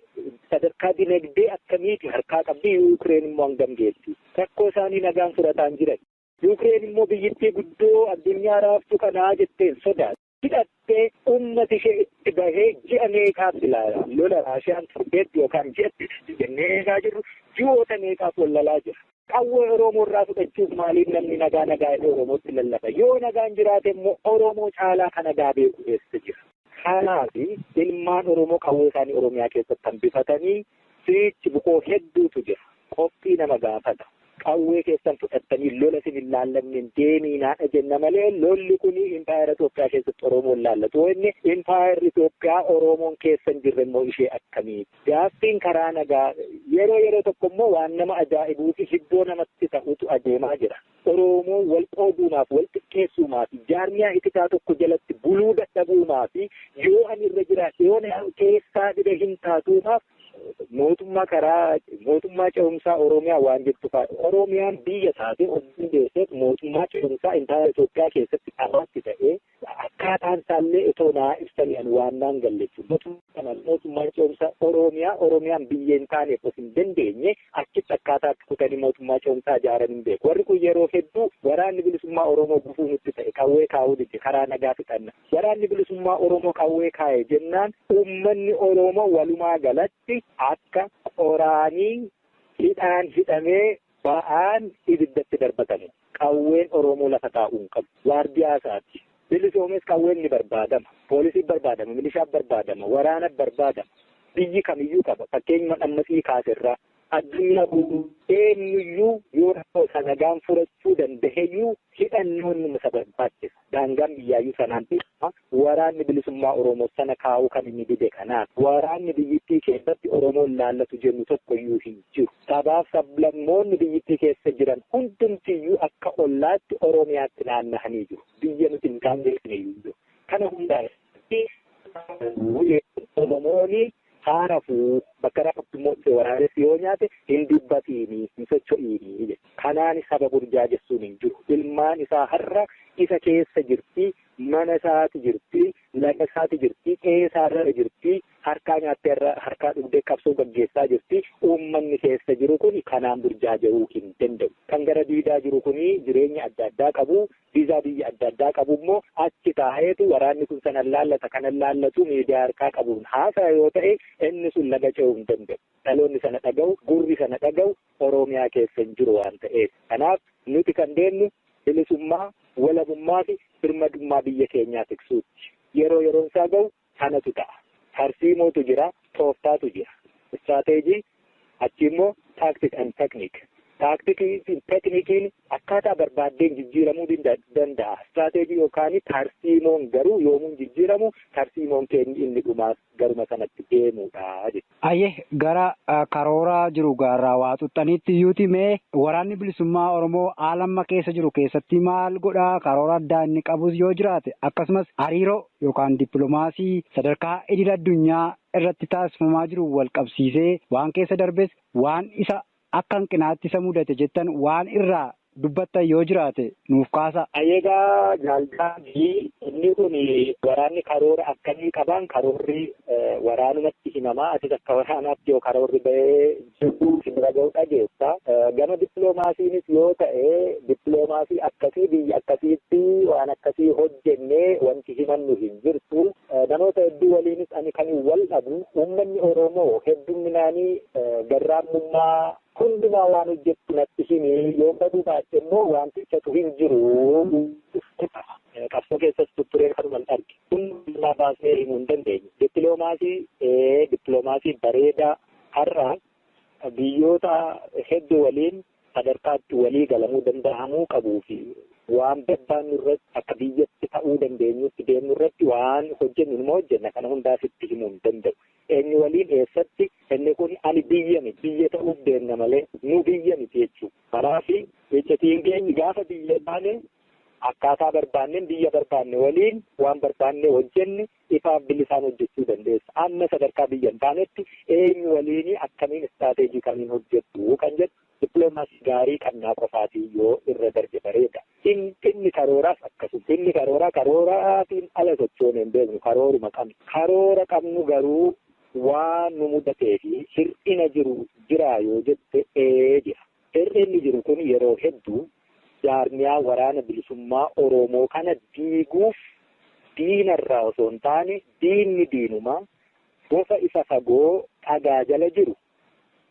Sadarkaa dinagdee akkamiiti harkaa qabdi? Yuukireen immoo hangam geessi? Rakkoo isaanii nagaan furataa hin jiran. Yuukireen immoo biyyittii guddoo addunyaa raaftu kanaa jetteen sodaatu. Hidhattee uummati ishee itti bahee ji'a meeqaaf ilaala. Lola Raashiyaan torbeetti yookaan ji'atti jennee eegaa jirru ji'oota meeqaaf wallalaa jira. Qawwee Oromoo irraa fudhachuuf maaliif namni nagaa nagaa jedhee Oromootti lallaba? Yoo nagaan jiraate immoo Oromoo caalaa kan nagaa beeku eessa jira? Kanaaf ilmaan Oromoo qawwee isaanii Oromiyaa keessatti hambifatanii siichi bukoo hedduutu jira. Qophii nama gaafata. Qawwee keessan fudhattanii lola isin hin laallanneen deemiinaadha jenna malee lolli kun impaayera Itoophiyaa keessatti Oromoon laallatu. Inni impaayerri Itoophiyaa Oromoon keessa hin jirre immoo ishee akkamii? Gaaffiin karaa nagaa yeroo yeroo tokko immoo waan nama ajaa'ibuu fi hibboo namatti ta'utu adeemaa jira. Oromoon wal qooduumaaf, wal xiqqeessuumaaf, jaarmiyaa itikaa tokko jalatti buluu dadhabuumaaf, yoo ani irra jiraadhe yoo keessaa dhibe hin taatuumaaf mootummaa karaa mootummaa ce'umsaa Oromiyaa waan jettu fa'a. Oromiyaan biyya taate of dandeesseet mootummaa ce'umsaa impaayera Itoophiyaa keessatti qabaatti ta'ee akkaataan isaallee itoo naa ibsanii ani waan naan galle jechuudha. Mootummaa ce'umsaa Oromiyaa Oromiyaan biyya hin taaneef of hin dandeenye achitti akkaataa kutanii mootummaa ce'umsaa ijaaran hin beeku. Warri kun yeroo hedduu waraanni bilisummaa Oromoo gufuu nutti ta'e qawwee kaa'uu dide karaa nagaa fixanna. Waraanni bilisummaa Oromoo qawwee kaa'e jennaan uummanni Oromoo walumaa galatti akka qoraanii hidhaan hidhamee ba'aan ibiddatti darbatamu. Qawween Oromoo lafa taa'uu hin qabu. Waardiyaa isaati. Bilisoomes qawween ni barbaadama. Poolisiin barbaadama, milishaan barbaadama, waraana barbaadama. Biyyi kamiyyuu qaba. Fakkeenyuma ammasii kaaserraa. Addunyaa guutuu eenyuyyuu yoo rakkoo isa nagaan furachuu danda'eyyuu hidhannoon nama isa barbaachisa. Daangaan biyyaayyuu sanaan beekama. Waraanni bilisummaa Oromoo sana kaa'uu kan inni dide kanaaf. Waraanni biyyittii keessatti Oromoon laallatu jennu tokkoyyuu hin jiru. Sabaaf sablammoonni biyyittii keessa jiran hundumtiyyuu akka ollaatti Oromiyaatti naanna'anii jiru. Biyya nuti hin qaamne jiru. Kana hundaa Oromoon haarafuu bakka raafatti immoo waraabessi yoo nyaate hin dubbatiini hin socho'iini. Kanaan saba burjaajessuun hin jiru. Ilmaan isaa har'a isa keessa jirti, mana isaati jirti, laga isaati jirti, qe'ee isaarra jirti, harkaa nyaattee harkaa dhugdee qabsoo gaggeessaa jirti. Uummanni keessa jiru kun kanaan burjaaja'uu hin danda'u. Kan gara diidaa jiru kun jireenya adda addaa qabu, viizaa biyya adda addaa qabu immoo achi taa'eetu waraanni kun sana laallata kana laallatu miidiyaa harkaa qabuun haasaa yoo ta'e inni sun laga ce'uu hin danda'u. Dhaloonni sana dhaga'u, gurri sana dhaga'u Oromiyaa keessa hin jiru waan ta'eef. Kanaaf nuti kan deemnu bilisummaa, walabummaa fi birmadummaa biyya keenyaa tiksuutti. Yeroo yeroon isaa ga'u kanatu ta'a. Tarsiimootu jira, tooftaatu jira. Istiraateejii achi immoo tactic and technique. Taaktikii fi teeknikiin akkaataa barbaaddeen jijjiiramuu danda'a. Istiraateejii yookaan tarsiimoon garuu yoomuu jijjiiramu tarsiimoon keenya inni dhumaas garuma sanatti deemuudha jechuudha. Ayyee gara karoora jiru gaarraa waa xuxxaniitti iyyuuti mee waraanni bilisummaa Oromoo haala amma keessa jiru keessatti maal godhaa karoora addaa inni qabus yoo jiraate akkasumas hariiroo yookaan dippiloomaasii sadarkaa idil addunyaa irratti taasifamaa jiru wal qabsiisee waan keessa darbes waan isa akka hanqinaatti isa mudate jettan waan irraa dubbattan yoo jiraate nuuf kaasa. Egaa jaaldaagii inni kun waraanni karoora akkamii qaban karoorri waraanumatti himamaa atis akka waraanaatti yoo karoorri bahee jiru bira ga'u dhageessa. Gama dippiloomaasiinis yoo ta'e dippiloomaasii akkasii biyya akkasiitti waan akkasii hojjennee wanti himannu hin jirtu. Namoota hedduu waliinis ani kan wal dhabu uummanni Oromoo hedduminaanii garraamummaa hundumaa waan hojjettu natti himi yoo baduu baatte immoo wanti isatu hin jiru. Qabsoo keessas tutturee kanuma arge. Hundumaa baasnee himuu hin dandeenye. Dippiloomaasii bareedaa har'a biyyoota hedduu waliin sadarkaatti walii galamuu danda'amuu qabuu fi waan barbaannu irratti akka biyyatti ta'uu dandeenyutti deemnu irratti waan hojjennu numa hojjenna kana hundaas itti himuu hin danda'u. Eenyu waliin eessatti inni kun ani biyya miti biyya ta'uuf deemna malee nu biyya miti jechuudha. Kanaaf iccitiin keenya gaafa biyya taane akkaataa barbaanneen biyya barbaanne waliin waan barbaanne hojjenne ifaaf bilisaan hojjechuu dandeessa. Amma sadarkaa biyya hin taanetti eenyu waliin akkamiin istaateejii kamiin hojjettu kan jedhu dippiloomaasii gaarii qabnaa qofaatii yoo irra darbe bareeda. Inni karooraas akkasuma. Inni karooraa karooraatiin ala sochoonee hin beeknu karooruma qabnu. Karoora qabnu garuu waan nu mudatee fi hir'ina jiru jiraa yoo jette ee jira. Hir'inni jiru kun yeroo hedduu jaarmiyaa waraana bilisummaa Oromoo kana diiguuf diinarraa osoo hin taane diinni diinumaa bofa isa fagoo dhagaa jala jiru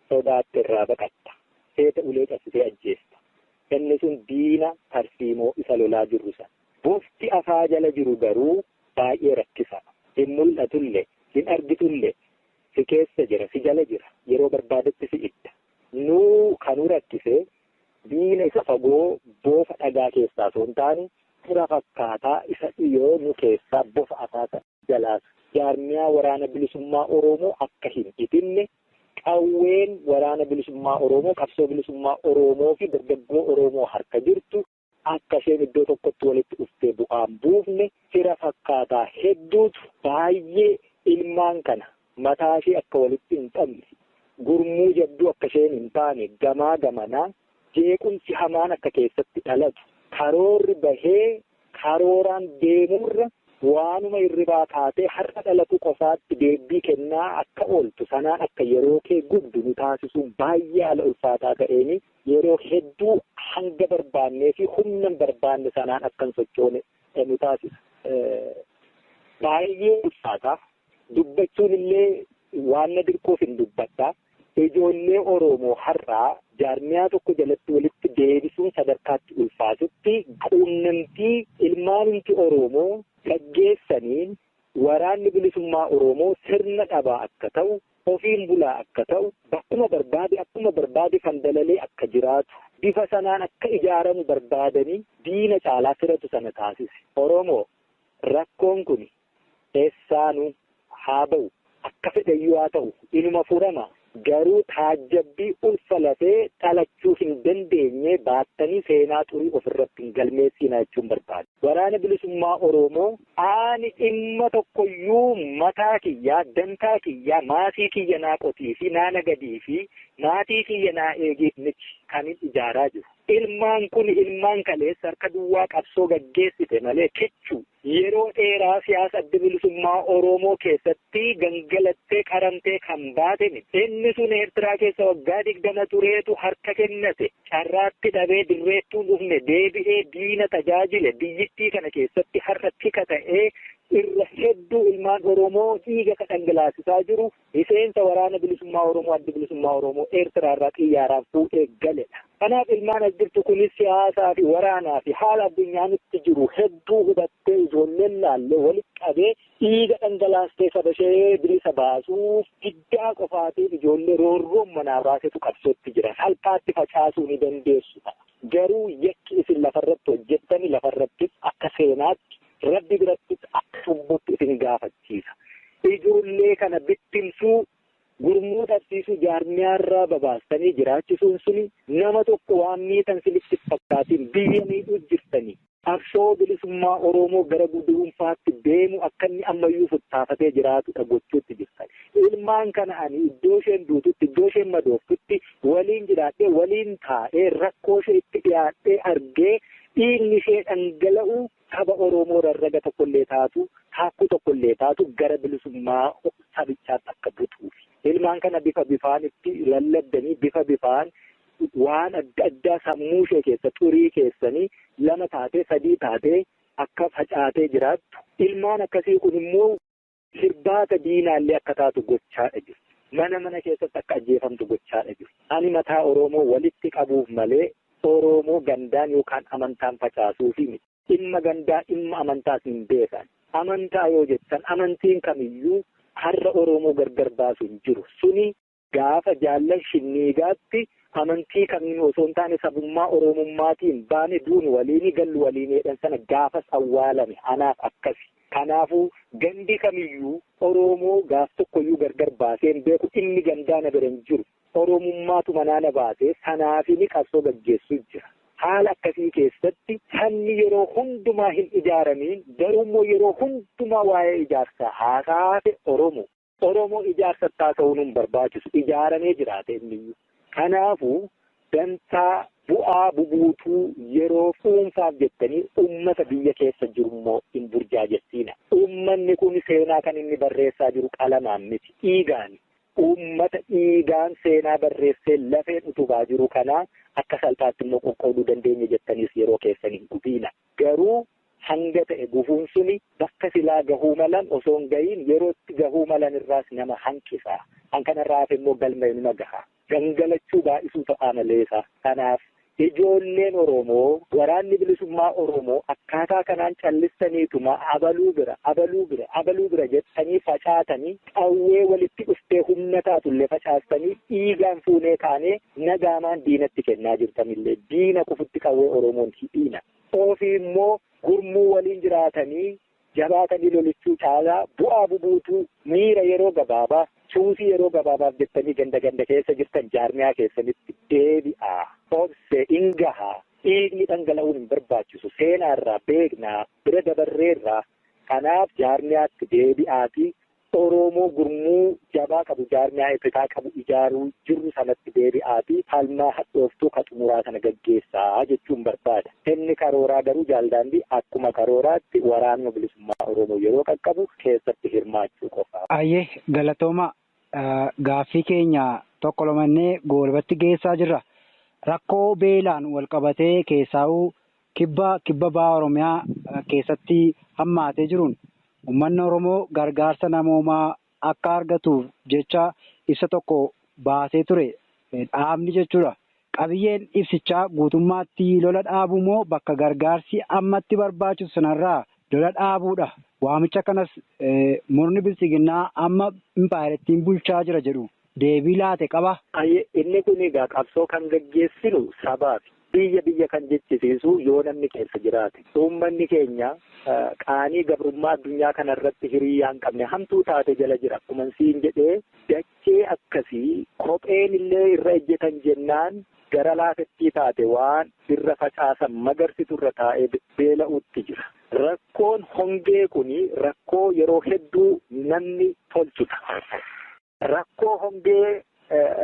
sodaatte irraa baqatta. Seeta ulee cabsitee ajjeesta. Inni sun diina tarsiimoo isa lolaa jirru sana. Bofti afaa jala jiru garuu baay'ee rakkisaa. Hin mul'atullee, hin argitullee, si keessa jira, si jala jira. Yeroo barbaadetti si idda. Nuu kanu rakkisee diina isa fagoo bofa dhagaa keessaa osoo hin taane fira fakkaataa isa dhiyoo nu keessaa bofa afaa jalaas. Jaarmiyaa waraana bilisummaa Oromoo akka hin itinne qawween waraana bilisummaa Oromoo qabsoo bilisummaa Oromoo fi dargaggoo Oromoo harka jirtu akka isheen iddoo tokkotti walitti dhuftee bu'aan buufne fira fakkaataa hedduutu baay'ee ilmaan kana mataa ishee akka walitti hin qabne gurmuu jabduu akka isheen hin taane gamaa gamanaa jeequmsi hamaan akka keessatti dhalatu karoorri bahee karooraan deemurra waanuma hirribaa kaatee har'a dhalatu qofaatti deebii kennaa akka ooltu sanaan akka yeroo kee gubdu nu taasisuun baay'ee haala ulfaataa ta'een yeroo hedduu hanga barbaannee fi humna barbaanne sanaan akka hin sochoone nu taasisa. Baay'ee ulfaataa dubbachuun illee waan na dirquuf hin dubbadhaa. Ijoollee Oromoo har'aa jaarmiyaa tokko jalatti walitti deebisuun sadarkaatti ulfaatutti quunnamtii ilmaanumti Oromoo gaggeessaniin waraanni bilisummaa Oromoo sirna dhabaa akka ta'u, ofiin bulaa akka ta'u, bakkuma barbaade akkuma barbaade kan dalalee akka jiraatu, bifa sanaan akka ijaaramu barbaadanii diina caalaa firatu sana taasise. Oromoo rakkoon kun eessaanuu haa ba'u, akka fedhayyuu haa ta'u, inuma furama. Garuu taajjabbii ulfa lafee dhalachuu hin dandeenye baattanii seenaa xurii ofirratti hin galmeessinaa jechuun barbaada. Waraana bilisummaa Oromoo ani dhimma tokkoyyuu mataa kiyyaa, dantaa kiyyaa, maatii kiyya naa qotii fi naa nagadii fi maatii kiyya naa eegiif miti kan ijaaraa jiru. Ilmaan kun ilmaan kaleessa harka duwwaa qabsoo gaggeessite malee kichuu yeroo dheeraa siyaasa adda bilisummaa Oromoo keessatti gangalattee qaramtee kan baate miti. Inni sun Eertiraa keessa waggaa 20 tureetu harka kennate. Carraatti dhabee dirreettuu dhufne deebi'ee diina tajaajile biyyittii kana keessatti har'a tika ta'ee Irra hedduu ilmaan Oromoo dhiiga ka dhangalaasisaa jiru miseensa waraana bilisummaa Oromoo adda bilisummaa Oromoo Eertiraarraa xiyyaaraan fuudhee galedha. Kanaaf ilmaan as jirtu kunis siyaasaa fi waraanaa fi haala addunyaan itti jiru hedduu hubattee ijoolleen laallee walitti qabee dhiiga dhangalaastee saba ishee bilisa baasuuf diddaa qofaatiif ijoollee roorroon manaa baasetu qabsootti jira. Salphaatti facaasuu ni dandeessu ta'a. Garuu yakki isin lafarratti hojjettani lafarrattis akka seenaatti rabbi birattis akka cubbutti isin gaafachiisa. Ijoollee kana bittimsuu gurmuu dhabsiisuu jaarmiyaarraa babaastanii jiraachisuun suni nama tokko waan miitan sinitti fakkaatiin biyya miidhuu jirtanii. Qabsoo bilisummaa Oromoo gara guduunfaatti deemu akka inni ammayyuu futtaafatee jiraatudha gochuutti jirtan. Ilmaan kana ani iddoo isheen duututti, iddoo isheen madooftutti waliin jiraadhee, waliin taa'ee, rakkoo ishee itti dhiyaadhee argee dhiigni ishee dhangala'u saba Oromoo rarraga tokkollee taatu, taakkuu tokkollee taatu gara bilisummaa sabichaatti akka butuufi. Ilmaan kana bifa bifaan itti lallabdanii bifa bifaan waan adda addaa sammuu ishee keessa xurii keessanii lama taatee sadii taatee akka facaatee jiraattu. Ilmaan akkasii kun immoo hirbaata diinaallee akka taatu gochaadha jiru. Mana mana keessatti akka ajjeefamtu gochaadha jiru. Ani mataa Oromoo walitti qabuuf malee Oromoo gandaan yookaan amantaan facaasuufi miti. Dhimma gandaa dhimma amantaas hin beekan. Amantaa yoo jettan amantiin kamiyyuu har'a Oromoo gargar baasu hin jiru. Suni gaafa jaallan shinniigaatti amantii kamiin osoo hin taane sabummaa Oromummaatiin baane duunu waliini gallu waliin jedhan sana gaafas awwaalame anaaf akkasi. Kanaafuu gandi kamiyyuu Oromoo gaaf tokkoyyuu gargar baasee hin beeku inni gandaa na bira hin jiru. Oromummaatu manaa na baasee sanaafini qabsoo gaggeessu jira. Haala akkasii keessatti sabni yeroo hundumaa hin ijaaramiin garuummoo yeroo hundumaa waa'ee ijaarsaa haasaafe Oromoo. Oromoo ijaarsa taasisuun hin barbaachisu ijaaramee jiraate inniyyuu. Kanaafuu dantaa bu'aa bubuutuu yeroo dhuunfaaf jettanii uummata biyya keessa jirummoo hin burjaajessiina. Uummanni kun seenaa kan inni barreessaa jiru qalamaan miti dhiigaani. Uummata dhiigaan seenaa barreessee lafeen utubaa jiru kanaa akka salphaatti immoo qoqqooduu dandeenya jettaniis yeroo keessan hin gubiina. Garuu hanga ta'e gufuun suni bakka silaa gahuu malan osoo hin gahiin yerootti gahuu malan irraas nama hanqisa. Kan kanarraa hafe immoo galma inuma gaha. Gangalachuu baay'isuu ta'a maleessa. Kanaaf ijoolleen Oromoo waraanni bilisummaa Oromoo akkaataa kanaan callistaniituma abaluu bira abaluu bira abaluu bira jettanii facaatanii qawwee walitti dhuftee humna taatullee facaastanii dhiigaan fuunee kaanee nagaamaan diinatti kennaa jirtanillee diina kufutti qawwee Oromoon hidhiina. Ofii immoo gurmuu waliin jiraatanii jabaatanii lolichuu caalaa bu'aa bubuutuu miira yeroo gabaabaa suusii yeroo gabaabaaf jettanii ganda ganda keessa jirtan jaarmiyaa keessanitti deebi'aa. Obse ingahaa dhiigni dhangala'uun hin barbaachisu seenaarraa beeknaa bira dabarreerraa kanaaf jaarmiyaatti deebi'aatii Oromoo gurmuu jabaa qabu jaarmiyaa eebbisaa qabu ijaaruu jirru sanatti deebi'aatii falmaa hadhooftuu ka xumuraa sana gaggeessaa jechuun barbaada. Inni karooraa garuu jaaldaandii akkuma karooraatti waraanuma bilisummaa Oromoo yeroo qaqqabu keessatti hirmaachuu qofa. Ayyee galatooma gaaffii keenya tokko lamannee goolbatti geessaa jirra. Rakkoo beelaan wal qabatee keessaa'uu kibba baha Oromiyaa keessatti hammaatee jiruun uummanni Oromoo gargaarsa namoomaa akka argatuuf jecha ibsa tokko baasee ture dhaabni jechuudha. Qabiyyeen ibsichaa guutummaatti lola dhaabuu moo bakka gargaarsi ammatti barbaachisu sanarraa lola dhaabuudha. Waamicha kanas murni bilisiginnaa amma impaayirettiin bulchaa jira jedhu deebii laate qaba. Inni kun egaa qabsoo kan gaggeessinu sabaaf biyya biyya kan jechisiisu yoo namni keessa jiraate. Uummanni keenya qaanii gabrummaa addunyaa kanarratti hiriyaa hin qabne hamtuu taate jala jira. Akkuma siin jedhee dachee akkasii kopheen illee irra ejjetan jennaan gara laafettii taate waan irra facaasan magarsitu irra taa'ee beela'uutti jira. Rakkoon hongee kuni rakkoo yeroo hedduu namni tolchudha. Rakkoo hongee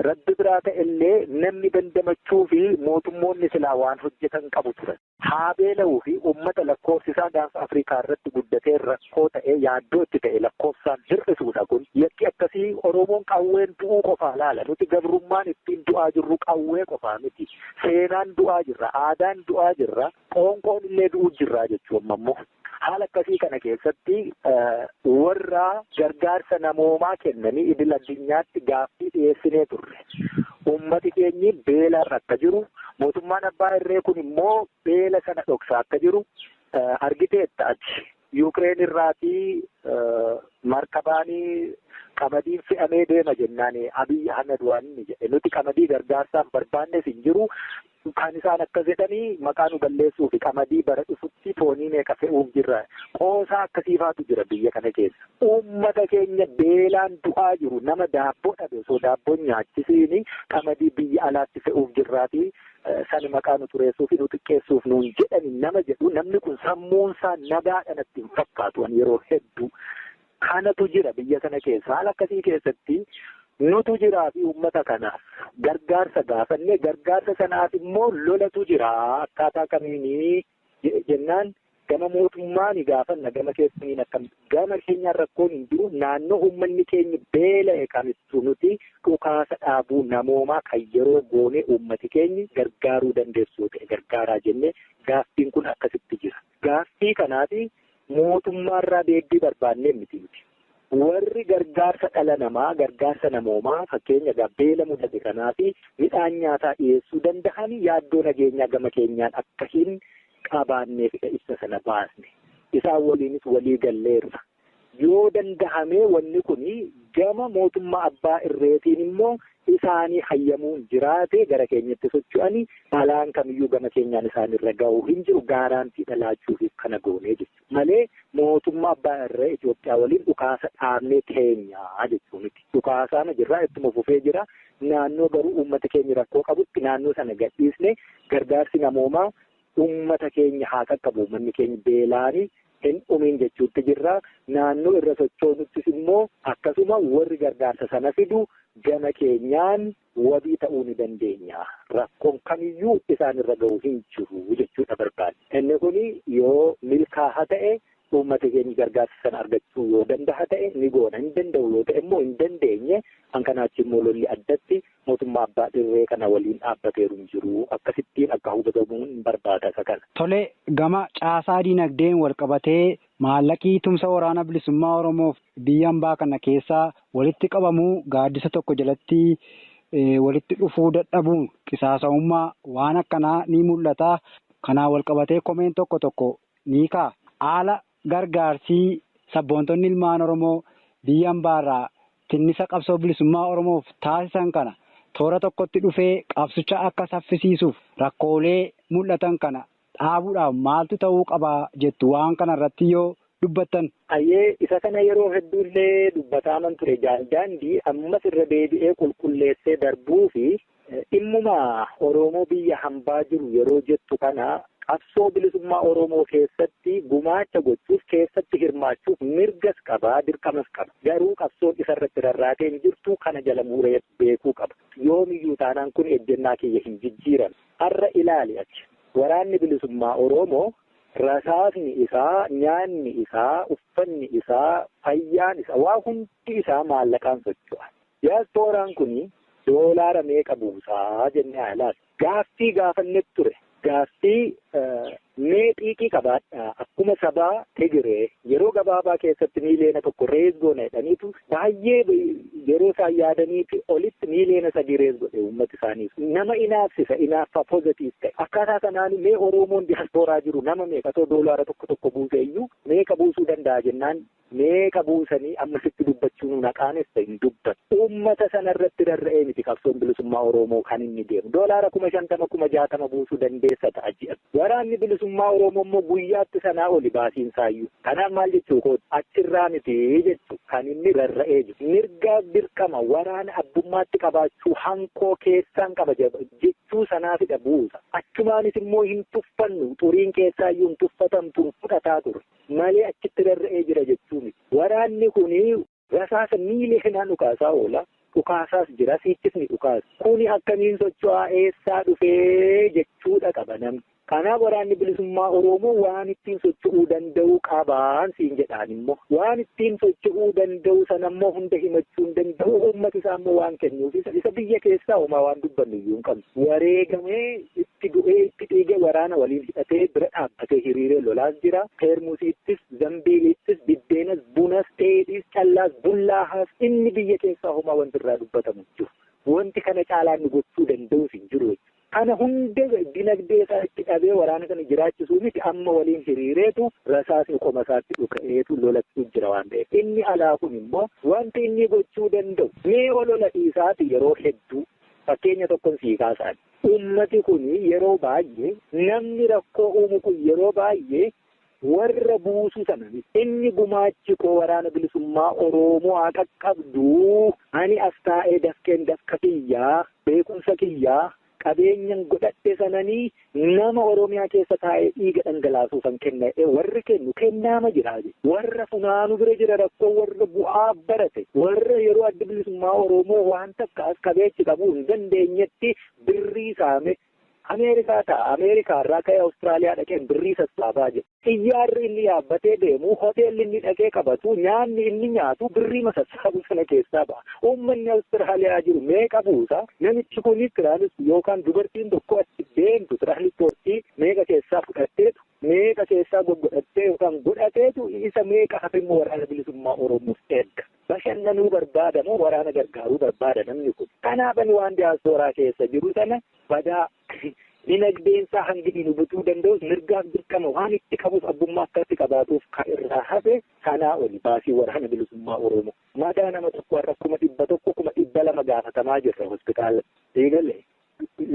rabbi biraa ta'ellee namni dandamachuu fi mootummoonni silaa waan hojjetan qabu turan. Haa beela'uu fi uummata lakkoofsisaa gaanfa Afrikaa irratti guddatee rakkoo ta'ee yaaddoo itti ta'e lakkoofsaan hir'isuudha kun. Yakki akkasii Oromoon qawween du'uu qofaa laala. Nuti gabrummaan ittiin du'aa jirru qawwee qofaa miti. Seenaan du'aa jirra, aadaan du'aa jirra, qoonqoon illee du'uu jirra jechuun ammoo. Haala akkasii kana keessatti warra gargaarsa namoomaa kennanii idil addunyaatti gaaffii dhiyeessinee turre. Uummati keenyi beelarra akka jiru, mootummaan abbaa irree kun immoo beela sana dhoksaa akka jiru argiteetta achi. Yuukireen irraatii markabaanii qamadiin fe'amee deema jennaan Abiy Ahmed waan inni jedhe nuti qamadii gargaarsaan barbaannes hin jiru. Kan isaan akkas jedhanii maqaa nu balleessuu fi qamadii bara dhufutti toonii meeqa fe'uuf jirra. Qoosaa akkasiifaatu jira biyya kana keessa. Uummata keenya beelaan du'aa jiru nama daabboo dhabe osoo daabboon nyaachisiin qamadii biyya alaatti fe'uuf jirraatii sani maqaa nu xureessuu fi nu xiqqeessuuf nuun jedhani nama jedhu namni kun sammuunsaa nagaadha natti hin fakkaatu yeroo hedduu. Kanatu jira biyya sana keessa. Haala akkasii keessatti nutu jiraa fi uummata kanaaf gargaarsa gaafannee gargaarsa sanaaf immoo lolatu jira akkaataa kamiinii jennaan gama mootummaa ni gaafanna gama keessaniin akkam gama keenyaan rakkoon hin jiru naannoo uummanni keenya beela'e kamittu nuti dhukaasa dhaabuu namoomaa kan yeroo goonee uummati keenya gargaaruu dandeessuu ta'e gargaaraa jennee gaaffiin kun akkasitti jira. Gaaffii kanaafi mootummaarraa deegbii barbaannee miti nuti. Warri gargaarsa dhala namaa gargaarsa namoomaa fakkeenya beela mudate kanaa fi midhaan nyaataa dhiyeessuu danda'an yaaddoo nageenyaa gama keenyaan akka hin qabaanneef ibsa sana baasne. Isaan waliinis walii galleerra. Yoo danda'amee wanni kun gama mootummaa abbaa irreetiin immoo isaanii hayyamuun jiraate gara keenyatti socho'anii balaan kamiyyuu gama keenyaan isaanirra ga'u hin jiru gaaraantii dhalaachuufiif kana goonee jechuudha. Malee mootummaa abbaa irree Itoophiyaa waliin dhukaasa dhaabnee teenyaa jechuu miti. Dhukaasaama jirraa ittuma fufee jira. Naannoo garuu uummata keenya rakkoo qabutti naannoo sana gadhiisne gargaarsi namoomaa uummata keenya haa qaqqabu. Uummanni keenya beelaanii hin dhumiin jechuutti jirra. Naannoo irra sochoonuttis immoo akkasuma warri gargaarsa sana fidu gama keenyaan wabii ta'uu ni dandeenya. Rakkoon kamiyyuu isaan irra ga'u hin jiru jechuudha barbaade. Inni kun yoo milkaa'a ta'e uummata keenya gargaarsa sana argachuu yoo danda'a ta'e ni goona. Hin danda'u yoo ta'e immoo hin dandeenye hankanaachi immoo lolli addatti mootummaa abbaa irree kana waliin dhaabbateeru hin jiru. Akkasittiin akka hubatamuu hin barbaada isa kana. Tole gama caasaa diinagdeen wal qabatee maallaqii tumsa waraana bilisummaa Oromoof biyya hambaa kana keessaa walitti qabamuu gaaddisa tokko jalatti walitti dhufuu dadhabuun qisaasa'ummaa waan akkanaa ni mul'ata. Kanaan wal qabatee komeen tokko tokko ni ka'a. Haala gargaarsii sabboontonni ilmaan Oromoo biyya hambaarraa tinnisa qabsoo bilisummaa Oromoof taasisan kana toora tokkotti dhufee qabsicha akka saffisiisuuf rakkoolee mul'atan kana dhaabuudhaaf maaltu ta'uu qabaa jettu waan kana irratti yoo dubbattan. Ayyee isa kana yeroo hedduullee dubbataaman ture daandii ammas irra deebi'ee qulqulleessee darbuu fi dhimmuma Oromoo biyya hambaa jiru yeroo jettu kana qabsoo bilisummaa Oromoo keessatti gumaacha gochuuf keessatti hirmaachuuf mirgas qabaa dirqamas qaba. Garuu qabsoon isarratti rarraatee hin jirtu kana jala muree beekuu qaba. Yoomiyyuu taanaan kun ejjennaa kiyya hin jijjiiran. Har'a ilaali achi. Waraanni bilisummaa Oromoo rasaasni isaa, nyaanni isaa, uffanni isaa, fayyaan isaa, waa hundi isaa maallaqaan socho'a. Diyaaspooraan kun doolaara meeqa buusaa jennee haa ilaallu. Gaaffii gaafannetti ture. Gaaffii mee xiiqii qabaadhaa akkuma sabaa Tigiree yeroo gabaabaa keessatti miiliyoona 1 rees goona jedhaniitu baay'ee yeroo isaan yaadaniifi olitti miiliyoona 3 rees godhe uummata isaaniif. Nama inaafsisa inaaffaa poozitiif ta'e. Akkaataa kanaan mee Oromoon diyaaspooraa jiru nama meeqatoo doolaara 1 buuse iyyuu meeqa buusuu danda'a jennaan meeqa buusanii ammasitti dubbachuu nu naqaanis hin dubbatu. Uummata sanarratti rarra'ee miti qabsoon bilisummaa Oromoo kan inni deemu. Doolaara 50,000 60,000 buusuu dandeessa ta'a ji'a. Waraanni bilisummaa Oromoo immoo guyyaatti sanaa oli baasiinsaayyuu. Kanaaf maal jechuu kooti achirraa miti jechuu kan inni rarra'ee jiru. Mirga dirqama waraana abbummaatti qabaachuu hankoo keessaan qaba jechuu sanaafidha buusa. Achumaanis immoo hin tuffannu xuriin keessaayyuu hin tuffatamtu hin fudhataa ture. Malee achitti rarra'ee jira jechuu miti. Waraanni kuni rasaasa miiliyoonaan dhukaasaa oola. Dhukaasaas jira siittis ni dhukaasa. Kuni akkamiin socho'aa eessaa dhufee jechuudha qaba namni. Kanaaf waraanni bilisummaa Oromoo waan ittiin socho'uu danda'u qabaan siin jedhaan immoo waan ittiin socho'uu danda'u sanammoo hunda himachuu hin danda'u uummati isaa immoo waan kennuuf isa biyya keessaa homaa waan dubbannu iyyuu hin qabnu. Wareegamee itti Itti du'ee itti dhiigee waraana waliin hidhatee bira dhaabbatee hiriiree lolaas jira. Peermusiittis, Zambiiliittis, Biddeenas, Bunas, Dheedhiis, Callaas, Bullaahaas inni biyya keessaa homaa wanti irraa dubbatamu jiru. Wanti kana caalaa nu gochuu danda'us hin jiru jechuudha. Kana hunda dinagdee isaa itti dhabee waraana kana jiraachisuu miti amma waliin hiriireetu rasaasni qoma isaatti dhuka'eetu lolachuu jira waan ta'eef. Inni alaa kun immoo wanti inni gochuu danda'u mee olola dhiisaati yeroo hedduu fakkeenya tokkoon sii kaasan. Ummati kun yeroo baay'ee namni rakkoo uumu kun yeroo baay'ee warra buusu sana inni gumaachi koo waraana bilisummaa Oromoo haa qaqqabdu ani as taa'ee dafqeen dafqa kiyyaa beekumsa kiyyaa qabeenyan godhadhe sananii nama Oromiyaa keessa taa'ee dhiiga dhangalaasuufan kenna warri kennu kennaama jira warra funaanu bira jira rakkoo warra bu'aa barate warra yeroo adda bilisummaa Oromoo waan takka as qabeechi qabuu hin dandeenyetti birrii saame Ameerikaa ta'a. Ameerikaa irraa ka'ee Awustiraaliyaa dhaqee birrii sassaabaa jira. Xiyyaarri inni yaabbatee deemu, hoteelli inni dhaqee qabatu, nyaanni inni nyaatu birrii sassaabu sana keessaa ba'a. Uummanni Awustiraaliyaa jiru meeqa buusa? Namichi kunis tiraanis yookaan dubartiin tokko achi deemtu tiraanispoortii meeqa keessaa fudhatteetu, meeqa keessaa goggodhattee yookaan godhateetu isa meeqa hafe immoo waraana bilisummaa Oromoof erga. Bashannanuu barbaada moo waraana gargaaruu barbaada namni kun? Kanaaf ani waan diyaaspooraa keessa jiru sana badaa dinagdeensaa hangi nu butuu danda'us mirgaaf dirqama waan itti qabuuf abbummaa akkatti qabaatuuf kan irraa hafe kanaa oli baasii waraana bilisummaa Oromoo. Madaa nama tokko har'a 100,000 200,000 gaafatamaa jirra hospitaala. Eegalee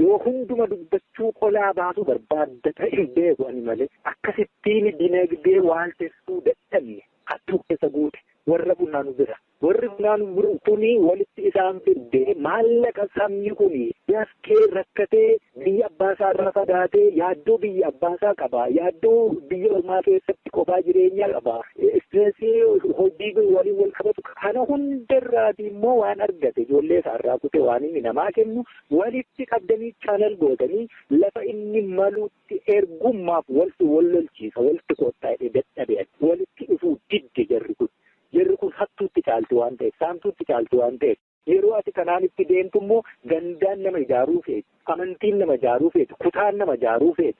yoo hunduma dubbachuu qolaa baasuu barbaadda ta'e hin beeku ani malee akkasittiin dinagdee waaltessuu dadhabne hattuu keessa guute warra funaanu bira. Warri funaanu kuni walitti isaan fiddee maallaqa sabni kuni dafkee rakkatee biyya abbaasaa irraa fagaatee yaaddoo biyya abbaasaa qaba. Yaaddoo biyya ormaa keessatti kophaa jireenyaa qaba. Istireesii hojii waliin wal qabatu kana hundarraati immoo waan argate ijoollee isaarraa kutee waan inni namaa kennu walitti qabdanii chaanal gootanii lafa inni maluutti ergummaaf wal lolchiisa walitti koottaa jedhee dadhabee walitti dhufuu didde jarri kun. Jarri kun hattuutti caalti waan ta'eef, saamtuutti caalti waan ta'eef, yeroo ati kanaan itti deemtu immoo gandaan nama ijaaruu feeti, amantiin nama ijaaruu feeti, kutaan nama ijaaruu feeti.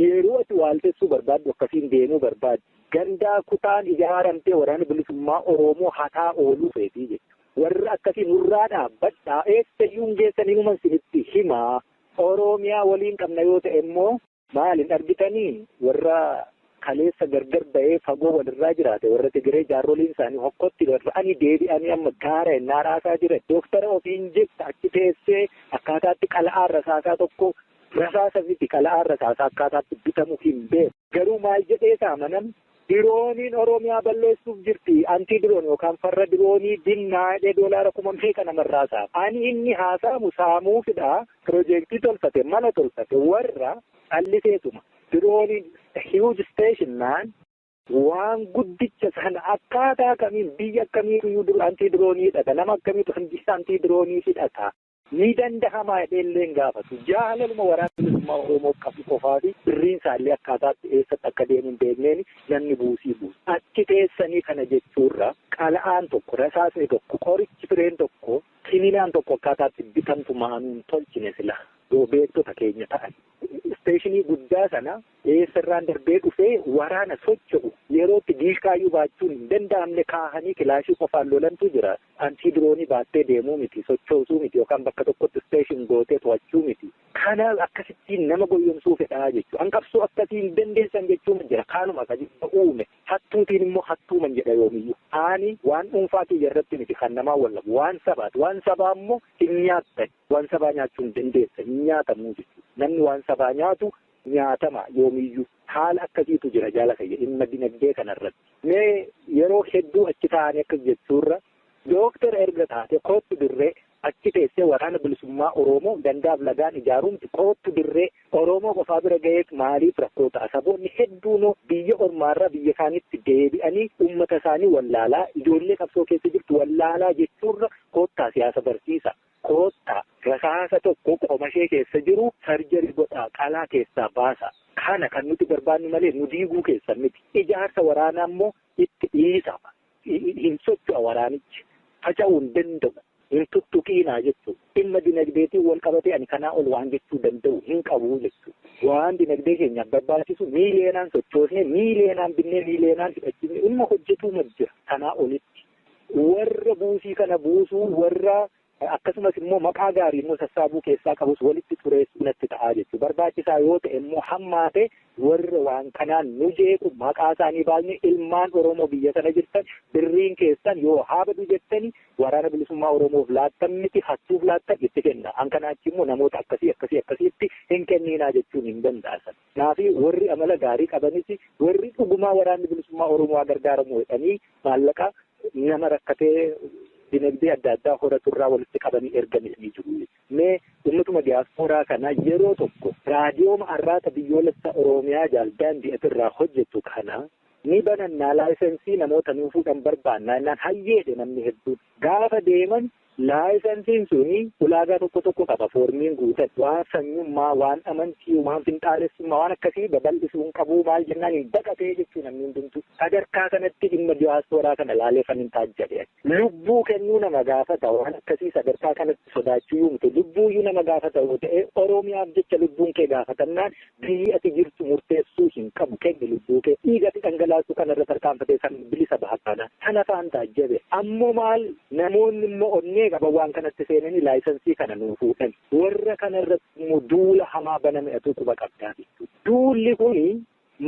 Yeroo ati waaltessuu barbaaddu akkasiin deemuu barbaaddu. Gandaa kutaan ijaaramtee waraana bilisummaa Oromoo hataa ooluu feetii jechuudha. Warra akkasii nurraa dhaabbadhaa eessayyuu hin geessan hinuman sinitti himaa. Oromiyaa waliin qabna yoo ta'e immoo maal hin argitanii warra kaleessa gargar ba'ee fagoo walirraa jiraate warra Tigiree jaarroliin isaanii hokkotti rarra'anii deebi'anii amma gaara ennaa raasaa jiran. Dooktara ofiin jetta achi teessee akkaataatti qala'aan rasaasaa tokko rasaasa miti qala'aan rasaasaa akkaataatti bitamu hin beeku. Garuu maal jedhee saamanam dirooniin Oromiyaa balleessuuf jirti. Antii diroon yookaan farra diroonii dinnaa jedhee doolaara 5,000 namarraa saama. Ani inni haasaamu saamuufidha. Piroojeektii tolfate mala tolfate warra calliseetuma. Dirooniin huge station man waan guddicha sana akkaataa kamiin biyya akkamiitu iyyuu antii diroonii hidhata nama akkamiitu antii diroonii hidhata ni danda'amaa jedhee illee hin gaafatu. Jaalaluma waraana bilisummaa Oromoo qabu qofaa fi birriin isaallee akkaataatti eessatti akka deemu hin beekneen namni buusii buusa. Achi teessanii kana jechuurra qala'aan tokko rasaasni tokko qorichi fireen tokko kininaan tokko akkaataatti bitamtu maanuun tolchine sila yoo beektota keenya ta'an. Isteeshinii guddaa sana eessarraan darbee dhufee waraana socho'u yerootti diishkaayyuu baachuun hin danda'amne kaahanii kilaashii qofaan lolantu jira. Antii diroonii baattee deemuu miti, sochoosuu miti yookaan bakka tokkotti isteeshin gootee to'achuu miti. Kana akkasittiin nama goyyomsuu fedhaa jechuudha. Hanqabsoo akkasii hin dandeessan jechuun jira. Kaanuma akkasitti uume. Hattuutiin immoo hattuuman jedha yoomiyyuu. Ani waan dhuunfaa kiyya irratti miti kan namaa wallabu. Waan sabaati. Waan sabaa immoo hin nyaattan. Waan sabaa nyaachuu hin dandeessan. Hin nyaatamuu jechuudha. Namni waan sabaa nyaatu nyaatama yoomiyyuu. Haala akkasiitu jira jaala kiyya dhimma dinagdee kanarratti. Mee yeroo hedduu achi taa'anii akkas jechuurra dooktara erga taate kootu dirree achi teessee waraana bilisummaa Oromoo gandaaf lagaan ijaaruun kootu dirree Oromoo qofaa bira ga'eet maaliif rakkoo ta'a? Saboonni hedduun biyya ormaarraa biyya isaaniitti deebi'anii uummata isaanii wallaalaa ijoollee qabsoo keessa jirtu wallaalaa jechuurra koottaa siyaasa barsiisa. Koottaa rasaasa tokko qomashee keessa jiru sarjarii godhaa qalaa keessaa baasa. Kana kan nuti barbaannu malee nu diiguu keessan miti. Ijaarsa waraanaa immoo itti dhiisa. Hin socho'a waraanichi. Faca'uu hin danda'u. Hin tuttuqiinaa jechuudha. Dhimma dinagdeetiin wal qabatee ani kanaa ol waan jechuu danda'u hin qabu jechuudha. Waan dinagdee keenyaaf barbaachisu miileenaan sochoosnee, miileenaan binnee, miileenaan hidhachiifne dhimma hojjetuu jira kanaa olitti. Warra buusii kana buusuu warra akkasumas immoo maqaa gaarii immoo sassaabuu keessaa qabus walitti xureessuu natti ta'aa jechuudha. Barbaachisaa yoo ta'e immoo hammaate warra waan kanaan nu jeequ maqaa isaanii baasne ilmaan Oromoo biyya sana jirtan birriin keessan yoo haa badu jettani waraana bilisummaa Oromoof laattan miti hattuuf laattan itti kenna. An kanaachi immoo namoota akkasii akkasii akkasiitti hin kenninaa jechuun hin danda'asan. Kanaaf warri amala gaarii qabanis warri dhugumaa waraanni bilisummaa Oromoo gargaaramu jedhanii maallaqa nama rakkatee dinagdee adda addaa horaturraa walitti qabanii erganii ni jiru. Mee uummatuma diyaaspooraa kana yeroo tokko raadiyooma arraata biyyoolessa Oromiyaa jaaldaandii irraa hojjetu kana ni banannaa laayisensii namoota nuu fuudhan barbaannaa jennaan hayyeedhe namni hedduun. Gaafa deeman laayisensiin suni ulaagaa tokko tokko qaba foormiin guutan waan sanyummaa, waan amantii, waan finxaalessummaa, waan akkasii babal'isuu hin qabu maal jennaan hin baqatee jechuu namni hundumtu. Sadarkaa kanatti dhimma diyaaspooraa kana laaleefan hin taajjabe. Lubbuu kennuu nama gaafata waan akkasii sadarkaa kanatti sodaachuu yuumtu lubbuuyyuu nama gaafata yoo ta'e Oromiyaaf jecha lubbuun kee gaafatannaan biyyi ati jirtu murteessuu hin qabu kenni lubbuu kee dhiigati dhangalaasuu kanarra tarkaanfatee san bilisa baha kana sana faan taajjabe. Ammoo maal namoonni immoo onnee qaban waan kanatti seenanii laayisensii kana nuu fuudhan. Warra kanarratti immoo duula hamaa baname atuu quba qabdaa jechuudha. Duulli kuni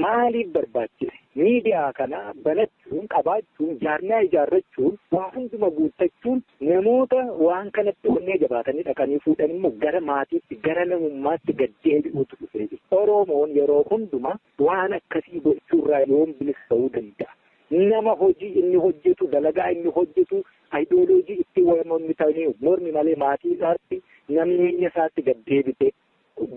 maaliif barbaachise? Miidiyaa kana banachuun, qabaachuun, jaarmiyaa ijaarrachuun, waa hunduma guuttachuun namoota waan kanatti onnee jabaatanii dhaqanii fuudhan immoo gara maatiitti, gara namummaatti gad deebi'uutu dhufee jira. Oromoon yeroo hunduma waan akkasii gochuurraa yoom bilisa ta'uu danda'a? Nama hojii inni hojjetu, dalagaa inni hojjetu, ayidooloojii ittiin mormi ta'anii mormi malee maatii isaatti, namni isaatti gad deebite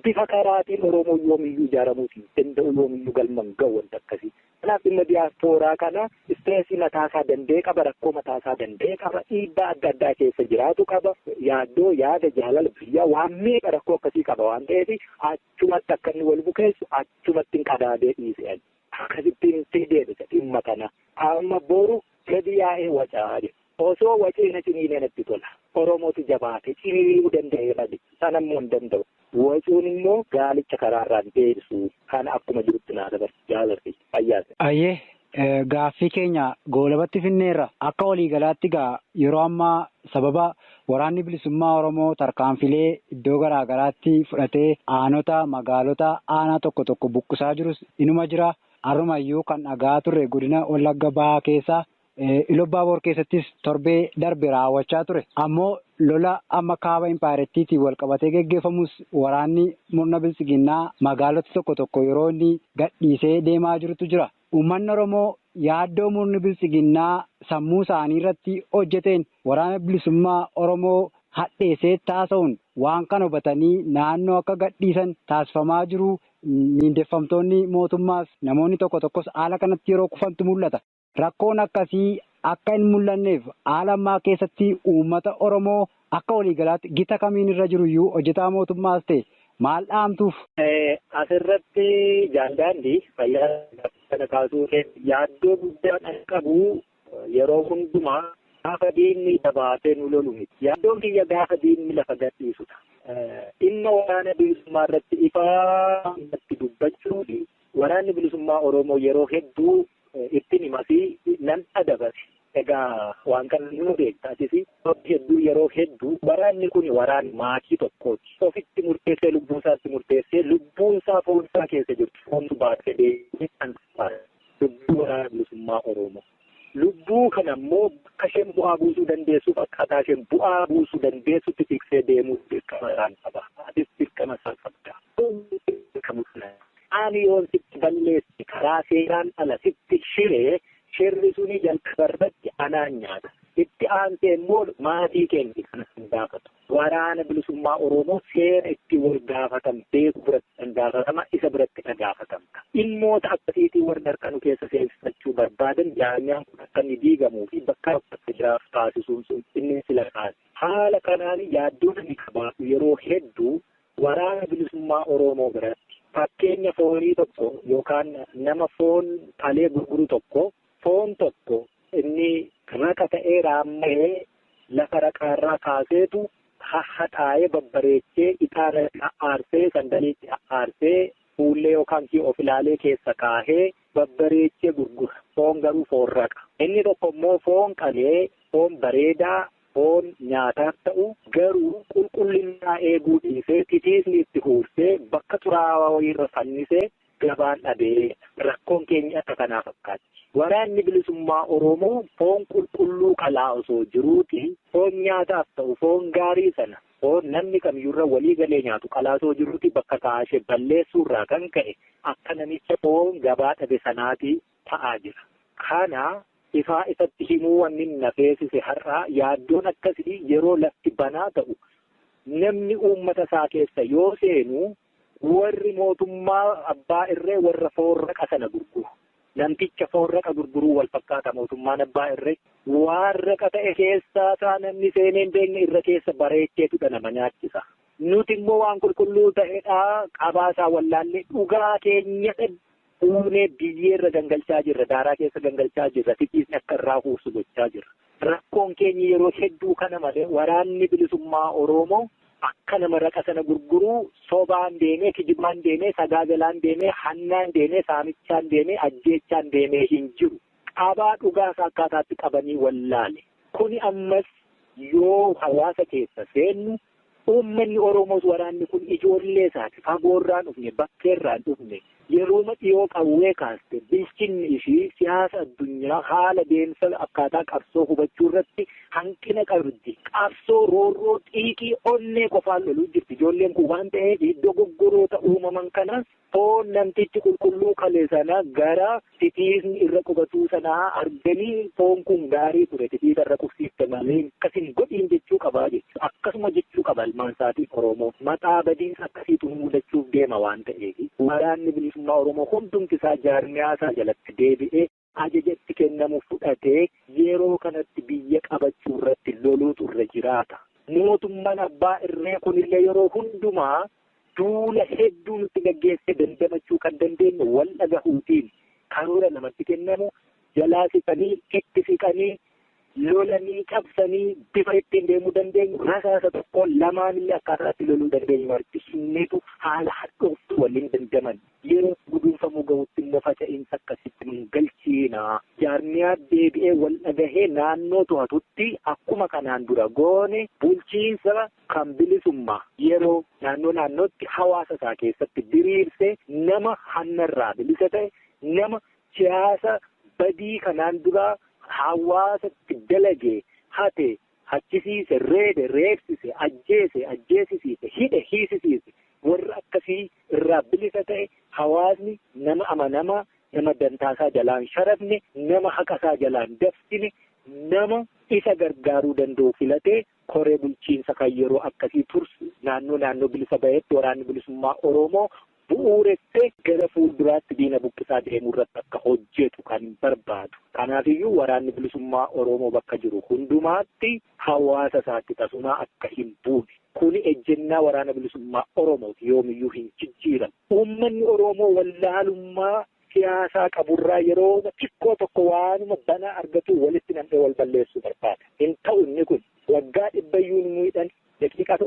bifa karaatiin Oromoo yoomiyyuu ijaaramuu hin danda'u, yoomiyyuu galma hin ga'u wanta akkasii. Kanaaf dhimma diyaaspooraa kana istireesii mataasaa danda'e qaba, rakkoo mataasaa danda'e qaba, dhiibbaa adda addaa keessa jiraatu qaba, yaaddoo, yaada, jaalala biyyaa waan meeqa rakkoo akkasii qaba waan ta'eef achumatti akka inni wal bukeessu achumatti hin qadaadee dhiise. Akkasittiin deebisa dhimma kana. Amma boru gadi yaa'ee wacaa jedha. Osoo wacee na ciniinee natti tola. Oromootu jabaate ciniinuu danda'eera jechuudha. Sana immoo hin danda'u. Wacuun immoo gaalicha karaarraan deebisu. Kana akkuma jirutti naa dabarsu jaalarri fayyaase. Ayyee gaaffii keenya goolabatti finneerra. Akka waliigalaatti gaa yeroo ammaa sababa waraanni bilisummaa Oromoo tarkaanfilee iddoo garaa garaatti fudhatee aanota magaalota aanaa tokko tokko buqqisaa jirus inuma jira. Har'umayyuu kan dhagaa turre godina Wallagga Bahaa keessa Ilobaaboor keessattis torbee darbe raawwachaa ture. Ammoo lola amma kaaba impaayirettiitiin wal qabatee geggeeffamus waraanni murna bilisiginnaa magaalota tokko tokko yeroo inni gadhiisee deemaa jirutu jira. Uummanni Oromoo yaaddoo murni bilisiginnaa sammuu isaanii irratti hojjeteen waraana bilisummaa Oromoo hadheessee taasisuun waan kana hubatanii naannoo akka gadhiisan taasifamaa jiru. Miindeffamtoonni mootummaas namoonni tokko tokkos haala kanatti yeroo kufantu mul'ata. Rakkoon akkasii akka hin mul'anneef haala ammaa keessatti uummata Oromoo akka waliigalaatti gita kamiin irra jiru iyyuu hojjetaa mootummaas ta'e maal dhaamtuuf? Asirratti jaaldaandii fayyaa kana kaasuu yaaddoo guddaa kan qabu yeroo hundumaa gaafa diinni jabaatee nu lolu miti. Yaaddoon kiyya gaafa diinni lafa gadhiisudha. Dhimma waraana bilisummaa irratti ifaa irratti dubbachuu waraanni bilisummaa Oromoo yeroo hedduu ittiin himaa fi nan adabate. Egaa waan kana nu beekta atis hedduu yeroo hedduu waraanni kun waraana maatii tokkooti. Ofitti murteessee lubbuu isaatti murteessee lubbuun isaa foon isaa keessa jirtu foontu baatee deemee kan lubbuu waraana bilisummaa Oromoo. Lubbuu kana immoo bakka isheen bu'aa buusuu dandeessuuf akkaataa isheen bu'aa buusuu dandeessutti tiksee deemuu dirqama isaan qaba. Atis dirqama isaan qabda. Ani yoon sitti balleessi karaa seeraan ala sitti shiree shirri suni jalqaba irratti anaan nyaata. Itti aansee immoo maatii keenya kana hin gaafatu. Waraana bilisummaa Oromoo seera itti wal gaafatan beeku biratti kan gaafatama isa biratti kan gaafatamta. Dhimmoota akkasiitiin warra harka nu keessa seensifachuu barbaadan jaarmiyaan kun akka inni diigamuu fi bakka akka jiraatu taasisuun sun inni sila kaase. Haala kanaan yaaddoon inni qabaatu yeroo hedduu waraana bilisummaa Oromoo biratti fakkeenya foonii tokko yookaan nama foon qalee gurguru tokko foon tokko inni raqa ta'ee raamma'ee lafa raqaarraa kaaseetu haxaa'ee babbareechee ixaana aarsee sandaliitti aarsee fuullee yookaan of ilaalee keessa kaahee babbareechee gurgura. Foon garuu foon raqa. Inni tokko immoo foon qalee foon bareedaa foon nyaataaf ta'u garuu qulqullinaa eeguu dhiisee titiisni itti huursee bakka xuraawaa wayiirra fannisee gabaan dhabee rakkoon keenya akka kanaa fakkaatti. Waraanni bilisummaa Oromoo foon qulqulluu qalaa osoo jiruuti foon nyaataaf ta'u foon gaarii sana foon namni kamiyyuurra walii galee nyaatu qalaa osoo jiruuti bakka kaashee balleessuurraa kan ka'e akka namicha foon gabaa dhabe sanaati ta'aa jira. Kana ifaa ifatti himuu wanni na feesise har'aa yaaddoon akkasii yeroo lafti banaa ta'u namni uummata isaa keessa yoo seenu warri mootummaa abbaa irree warra foon raqa sana gurguru. Namticha foon raqa gurguruu wal fakkaata mootummaan abbaa irree. Waan raqa ta'e keessaa isaa namni seenee hin beekne irra keessa bareecheetudha nama nyaachisa. Nuti immoo waan qulqulluu ta'edha qabaasaa wallaallee dhugaa keenya fuunee biyyeerra gangalchaa jirra, daaraa keessa gangalchaa jirra, titiisni akka irraa huursu gochaa jirra. Rakkoon keenya yeroo hedduu kana malee waraanni bilisummaa Oromoo akka nama raqa sana gurguruu sobaan deemee, kijibaan deemee, sagaagalaan deemee, hannaan deemee, saamichaan deemee, ajjeechaan deemee hin jiru. Qabaa dhugaas akkaataatti qabanii wallaale. Kuni ammas yoo hawaasa keessa seennu uummanni Oromoos waraanni kun ijoollee isaati fagoorraan dhufne, bakkeerraan dhufne, yerooma dhiyoo qawwee kaaste bilchinni ishii siyaasa addunyaa haala deemsa akkaataa qabsoo hubachuu irratti hanqina qabdi. Qabsoo roorroo xiiqii onnee qofaan loluu jirti. Ijoolleen kun waan ta'eef dogoggoroota uumaman kana foon namtichi qulqulluu kale sana gara titiisni irra qubatuu sanaa arganii foon kun gaarii ture titiisa irra qubsiifte malee akkasin godhiin jechuu qabaa jechuudha. Akkasuma jechuu qaba ilmaan isaatiin Oromoo. Maxaa badiinsa akkasiitu mudachuuf deema waan ta'eef waraanni bilisummaa Oromoo hundumti isaa jaarmiyaa isaa jalatti deebi'ee ajaja itti kennamu fudhatee yeroo kanatti biyya qabachuu irratti loluutu irra jiraata. Mootummaan abbaa irree kunillee yeroo hundumaa duula hedduu nutti gaggeessee dandamachuu kan dandeenye wal dhagahuutiin karoora namatti kennamu jalaa siqanii itti siqanii lolanii cabsanii bifa ittiin deemuu dandeenyu rasaasa tokko lamaanillee akkaataa itti loluu dandeenyu argisiisneetu haala hadhooftuu waliin dandaman yeroo guduunfamuu gahutti immoo faca'insa akkasitti nun galchiina. Jaarmiyaa deebi'ee wal dhagahee naannoo to'atutti akkuma kanaan dura goone bulchiinsa kan bilisummaa yeroo naannoo naannootti hawaasa isaa keessatti diriirsee nama hannarraa bilisa ta'e nama siyaasa badii kanaan duraa hawaasatti dalagee hate hachisiise reebe reebsise ajjeese ajjeesisiise hidhe hiisisiise warra akkasii irraa bilisa ta'e hawaasni nama amanamaa nama dantaasaa jalaan sharafne nama haqasaa jalaan dabsine nama isa gargaaruu danda'u filatee koree bulchiinsa kan yeroo akkasii tursu naannoo naannoo bilisa bahetti waraanni bilisummaa Oromoo bu'uuressee gara fuulduraatti diina buqqisaa deemuu irratti akka hojjetu kan barbaadu. Kanaafiyyuu waraanni bilisummaa Oromoo bakka jiru hundumaatti hawaasa isaatti tasumaa akka hin buune. Kuni ejjennaa waraana bilisummaa Oromooti yoomiyyuu hin jijjiiramu. Uummanni Oromoo wallaalummaa siyaasaa qaburraa yeroo xiqqoo tokko waanuma banaa argatu walitti nam'ee wal balleessuu barbaada. Hin ta'u inni kun waggaa dhibbayyuu nu miidhan daqiiqaa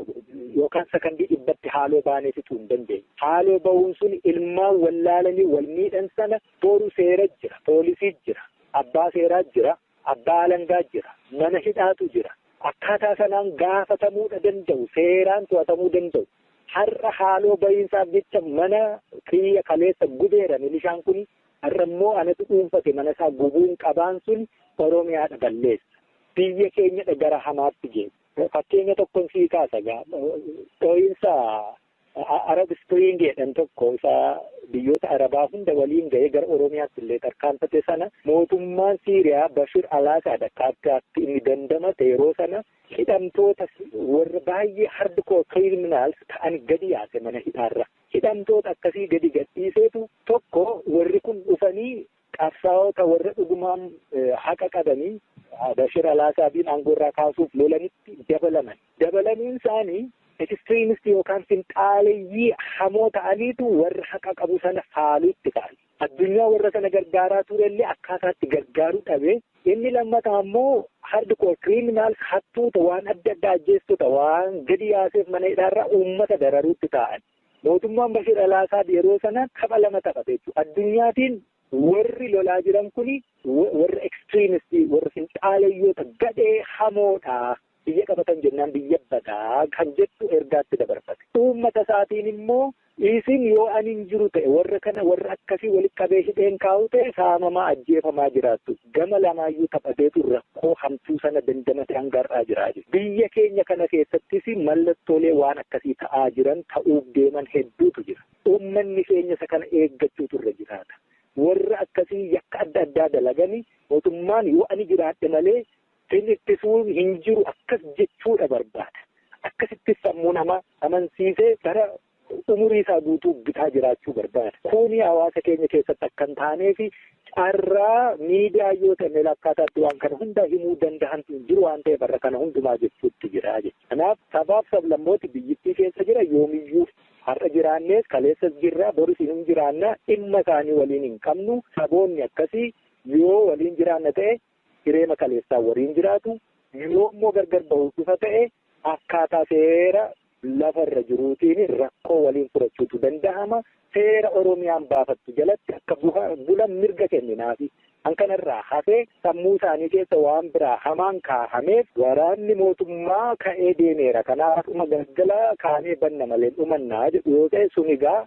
yookaan sakandii dhibbatti haaloo baanee fixuu hin dandeenye. Haaloo bahuun sun ilmaan wallaalanii wal miidhan sana boru seera jira, poolisii jira, abbaa seeraa jira, abbaa alangaa jira, mana hidhaatu jira. Akkaataa sanaan gaafatamuudha danda'u, seeraan to'atamuu danda'u. Har'a haaloo bahiinsaaf jecha mana kiyya kaleessa gubeera milishaan kun har'a immoo anatu dhuunfate mana isaa gubuun qabaan sun Oromiyaadha balleessa. Biyya keenyadha gara hamaatti geessa. Fakkeenya tokkoon sii kaasa dho'iinsa Arab Spring jedhan tokko isa biyyoota Arabaa hunda waliin ga'ee gara Oromiyaatti illee tarkaanfate sana mootummaan Siiriyaa Bashir Alaasaadha akkaataatti inni dandamate yeroo sana hidhamtoota warra baay'ee hardcore criminals ta'an gadi yaase mana hidhaarra. Hidhamtoota akkasii gadi gadhiiseetu tokko warri kun dhufanii qabsaa'ota warra dhugumaan haqa qabanii Bashir Alaasaadiin aangoorraa kaasuuf lolanitti dabalaman. Dabalaniin isaanii ekstiriimistii yookaan finxaaleyyii hamoo ta'aniitu warra haqa qabu sana faaluutti ka'an. Addunyaa warra sana gargaaraa turellee akkaataatti gargaaruu dhabee Inni lammataa immoo hardcore criminals hattuuta waan adda addaa ajjeestota waan gadi yaaseef mana hidhaarraa uummata dararuutti taa'an. Mootummaan Bashir al-Assad yeroo sana tapha lama taphate jechuudha. Addunyaatiin warri lolaa jiran kuni warra extremistii warra finxaalayyoota gadhee hamoodha. Biyya qabatan jennaan biyya badaa kan jettu ergaatti dabarfate. Uummata isaatiin immoo isin yoo ani hin jiru ta'e warra kana warra akkasii walitti qabee hidheen kaa'u ta'e saamamaa ajjeefamaa jiraattu. Gama lamaayyuu taphateetu rakkoo hamtuu sana dandamate hanga har'aa jiraa jiru. Biyya keenya kana keessattis mallattoolee waan akkasii ta'aa jiran ta'uuf deeman hedduutu jira. Uummanni keenya isa kana eeggachuutu irra jiraata. Warra akkasii yakka adda addaa dalaganii mootummaan yoo ani jiraadhe malee sin ittisuun hin jiru akkas jechuudha barbaada. Akkasitti sammuu namaa amansiisee bara umurii isaa guutuu bitaa jiraachuu barbaada. Kuni hawaasa keenya keessatti akka hin taaneef carraa miidiyaa yoo ta'e akkaataatti waan kana hunda himuu danda'antu hin jiru waan ta'eef barra kana hundumaa jechuutti jira jechuudha. Kanaaf sabaaf sablammooti biyyittii keessa jira yoomiyyuu har'a jiraannees kaleessas jirra boris hin jiraanna dhimma isaanii waliin hin qabnu saboonni akkasii yoo waliin jiraanna ta'e hireema kaleessaa waliin jiraatu yoo immoo gargar bahuuf dhufa ta'e akkaataa seera lafarra jiruutiin rakkoo waliin furachuutu danda'ama. Seera Oromiyaan baafattu jalatti akka bulan mirga kenninaafi. Kan kanarraa hafee sammuu isaanii keessa waan biraa hamaan kaahameef waraanni mootummaa ka'ee deemeera. Kanaaf dhuma galgala kaanee banna malee dhumannaa jedhu yoo ta'e sun egaa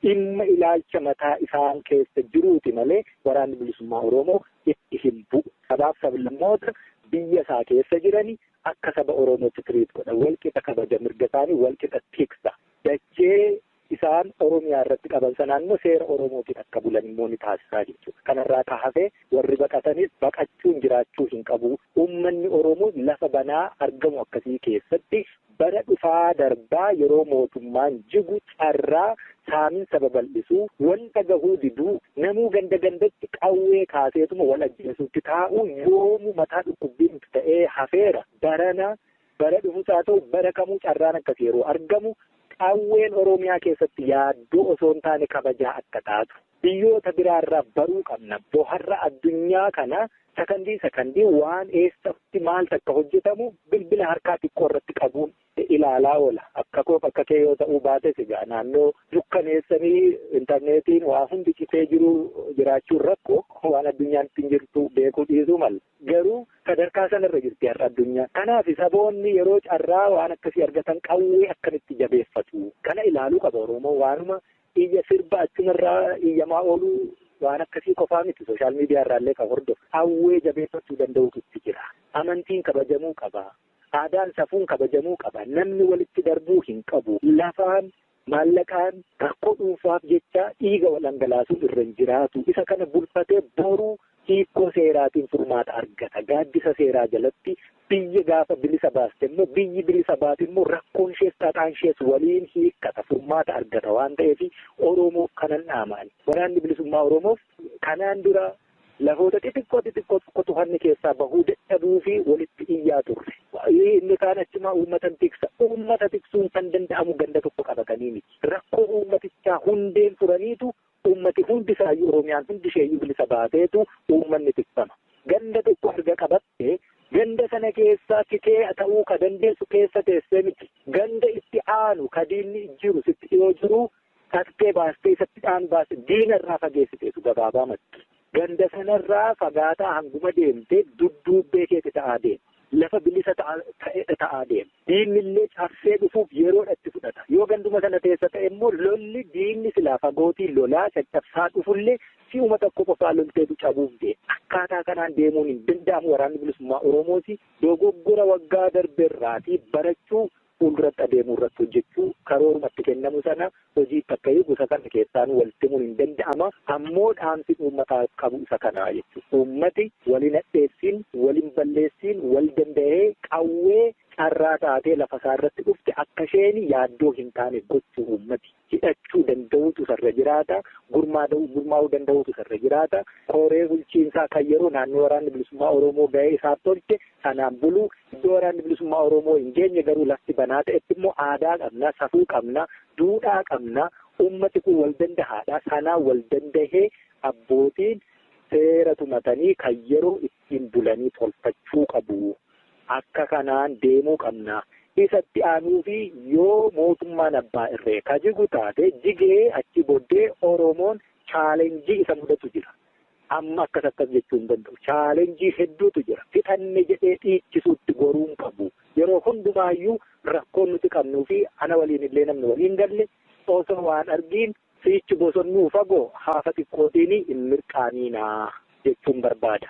dhimma ilaalcha mataa isaan keessa jiruuti malee waraanni bilisummaa Oromoo itti hin bu'u. Sabaaf sablammoota biyya isaa keessa jirani akka saba Oromootti tiriit godha. Walqixa kabaja mirga isaanii walqixa tiksa. Dachee isaan Oromiyaa irratti qaban sanaan immoo seera Oromootiin akka bulan immoo ni taasisaa jechuudha. Kanarraa kaafee warri baqatanis baqachuun jiraachuu hin qabu. Uummanni Oromoo lafa banaa argamu akkasii keessatti bara dhufaa darbaa yeroo mootummaan jigu carraa saaminsa babal'isuu wanta gahuu diduu namuu ganda gandatti qawwee kaaseetuma wal ajjeesuutti taa'uu yoomuu mataa dhukkubbiin ta'ee hafeera. Barana bara dhufus haa ta'u bara kamuu carraan akkas yeroo argamu qawween Oromiyaa keessatti yaaddoo osoo hin taane kabajaa akka taatu biyyoota biraarraa baruu qabna. Boharra addunyaa kana sakandii sakandii waan eessatti maal takka hojjetamu bilbila harkaa xiqqoo irratti qabuun ilaalaa oola. Akka koof akka kee yoo ta'uu baates egaa naannoo dukkaneessanii intarneetiin waa hundi citee jiru jiraachuun rakkoo waan addunyaan ittiin jirtu beekuu dhiisuu mala. Garuu sadarkaa sanarra jirti har'a addunyaa. Kanaaf saboonni yeroo carraa waan akkasii argatan qawwee akkamitti jabeeffatu. Kana ilaaluu qaba Oromoo waanuma iyya sirba achumarraa iyyamaa ooluu waan akkasii qofaa miti sooshaal miidiyaa irraallee kan hordofu. Qawwee jabeeffachuu danda'utu itti jira. Amantiin kabajamuu qaba. Aadaan safuun kabajamuu qaba. Namni walitti darbuu hin qabu. Lafaan maallaqaan rakkoo dhuunfaaf jecha dhiiga wal dhangalaasuu irra hin jiraatu. Isa kana bulfatee boruu hiikoo seeraatiin furmaata argata. Gaaddisa seeraa jalatti biyya gaafa bilisa baaste immoo biyyi bilisa baate immoo rakkoon ishees xaxaan ishees waliin hiikkata furmaata argata waan ta'eef Oromoof kanan dhaamaan. Waraanni bilisummaa Oromoof kanaan dura lafoota xixiqqoo xixiqqoo tokkotu hanni keessaa bahuu dadhabuu fi walitti iyyaa turre. Inni kaan achumaa uummata tiksa. Uummata tiksuun kan danda'amu ganda tokko qabatanii miti. Rakkoo uummatichaa hundeen furaniitu uummati hundi isaayyuu Oromiyaan hundi isheeyyuu bilisa baateetu uummanni tiksama. Ganda tokko erga qabatte ganda sana keessaa tikee ta'uu ka dandeessu keessa teessee miti. Ganda itti aanu ka diinni jiru sitti dhiyoo jiru tattee baastee isatti aanu baaste diina irraa fageessiteetu gabaabaa matti. Ganda sanarraa fagaataa hanguma deemtee dudduubbee keeti ta'aa deema. Lafa bilisa ta'aa deema. Diinni illee cabsee dhufuuf yeroodha itti fudhata. Yoo ganduma sana teessa ta'e immoo lolli diinni silaa fagootii lolaa caccabsaa dhufullee si'uma tokko qofaa lolteetu cabuuf deema. Akkaataa kanaan deemuun hin danda'amu waraanni bilisummaa Oromooti. Dogoggora waggaa darbeerraatii barachuu fuulduratti adeemuu irratti hojjechuu karoorumatti kennamu sana hojii akka eegu isa kana keessaan walitti himuun hin danda'ama. Ammoo dhaamsi uummataaf qabu isa kanaa jechuudha. Uummati walin hadheessiin, walin balleessiin, wal danda'ee qawwee carraa taatee lafa isaa irratti dhufte akka isheen yaaddoo hin taane gochuu uummati. Hidhachuu danda'uutu isarra jiraata. Gurmaa'uu danda'uutu isarra jiraata. Koree bulchiinsaa kan yeroo naannoo waraanni bilisummaa Oromoo ga'ee isaaf tolche sanaan buluu iddoo waraanni bilisummaa Oromoo hin geenye garuu lafti banaa ta'etti immoo aadaa qabna, safuu qabna, duudhaa qabna. Uummati kun wal dandahaadha. Sanaan wal dandahee abbootiin Seera tumatanii kan yeroo ittiin bulanii tolfachuu qabu. Akka kanaan deemuu qabna. Isatti aanuu fi yoo mootummaan abbaa irree ka jigu taate jigee achi booddee Oromoon chaalenjii isa mudatu jira. Amma akkas akkas jechuu hin danda'u. Chaalenjii hedduutu jira. Fixanne jedhee dhiichisuutti goruun qabu. Yeroo hundumaayyuu rakkoon nuti qabnuu fi ana waliin illee namni waliin galle osoo waan argiin siichi bosonnuu fagoo haafa xiqqootiin hin mirqaaniinaa jechuun barbaada.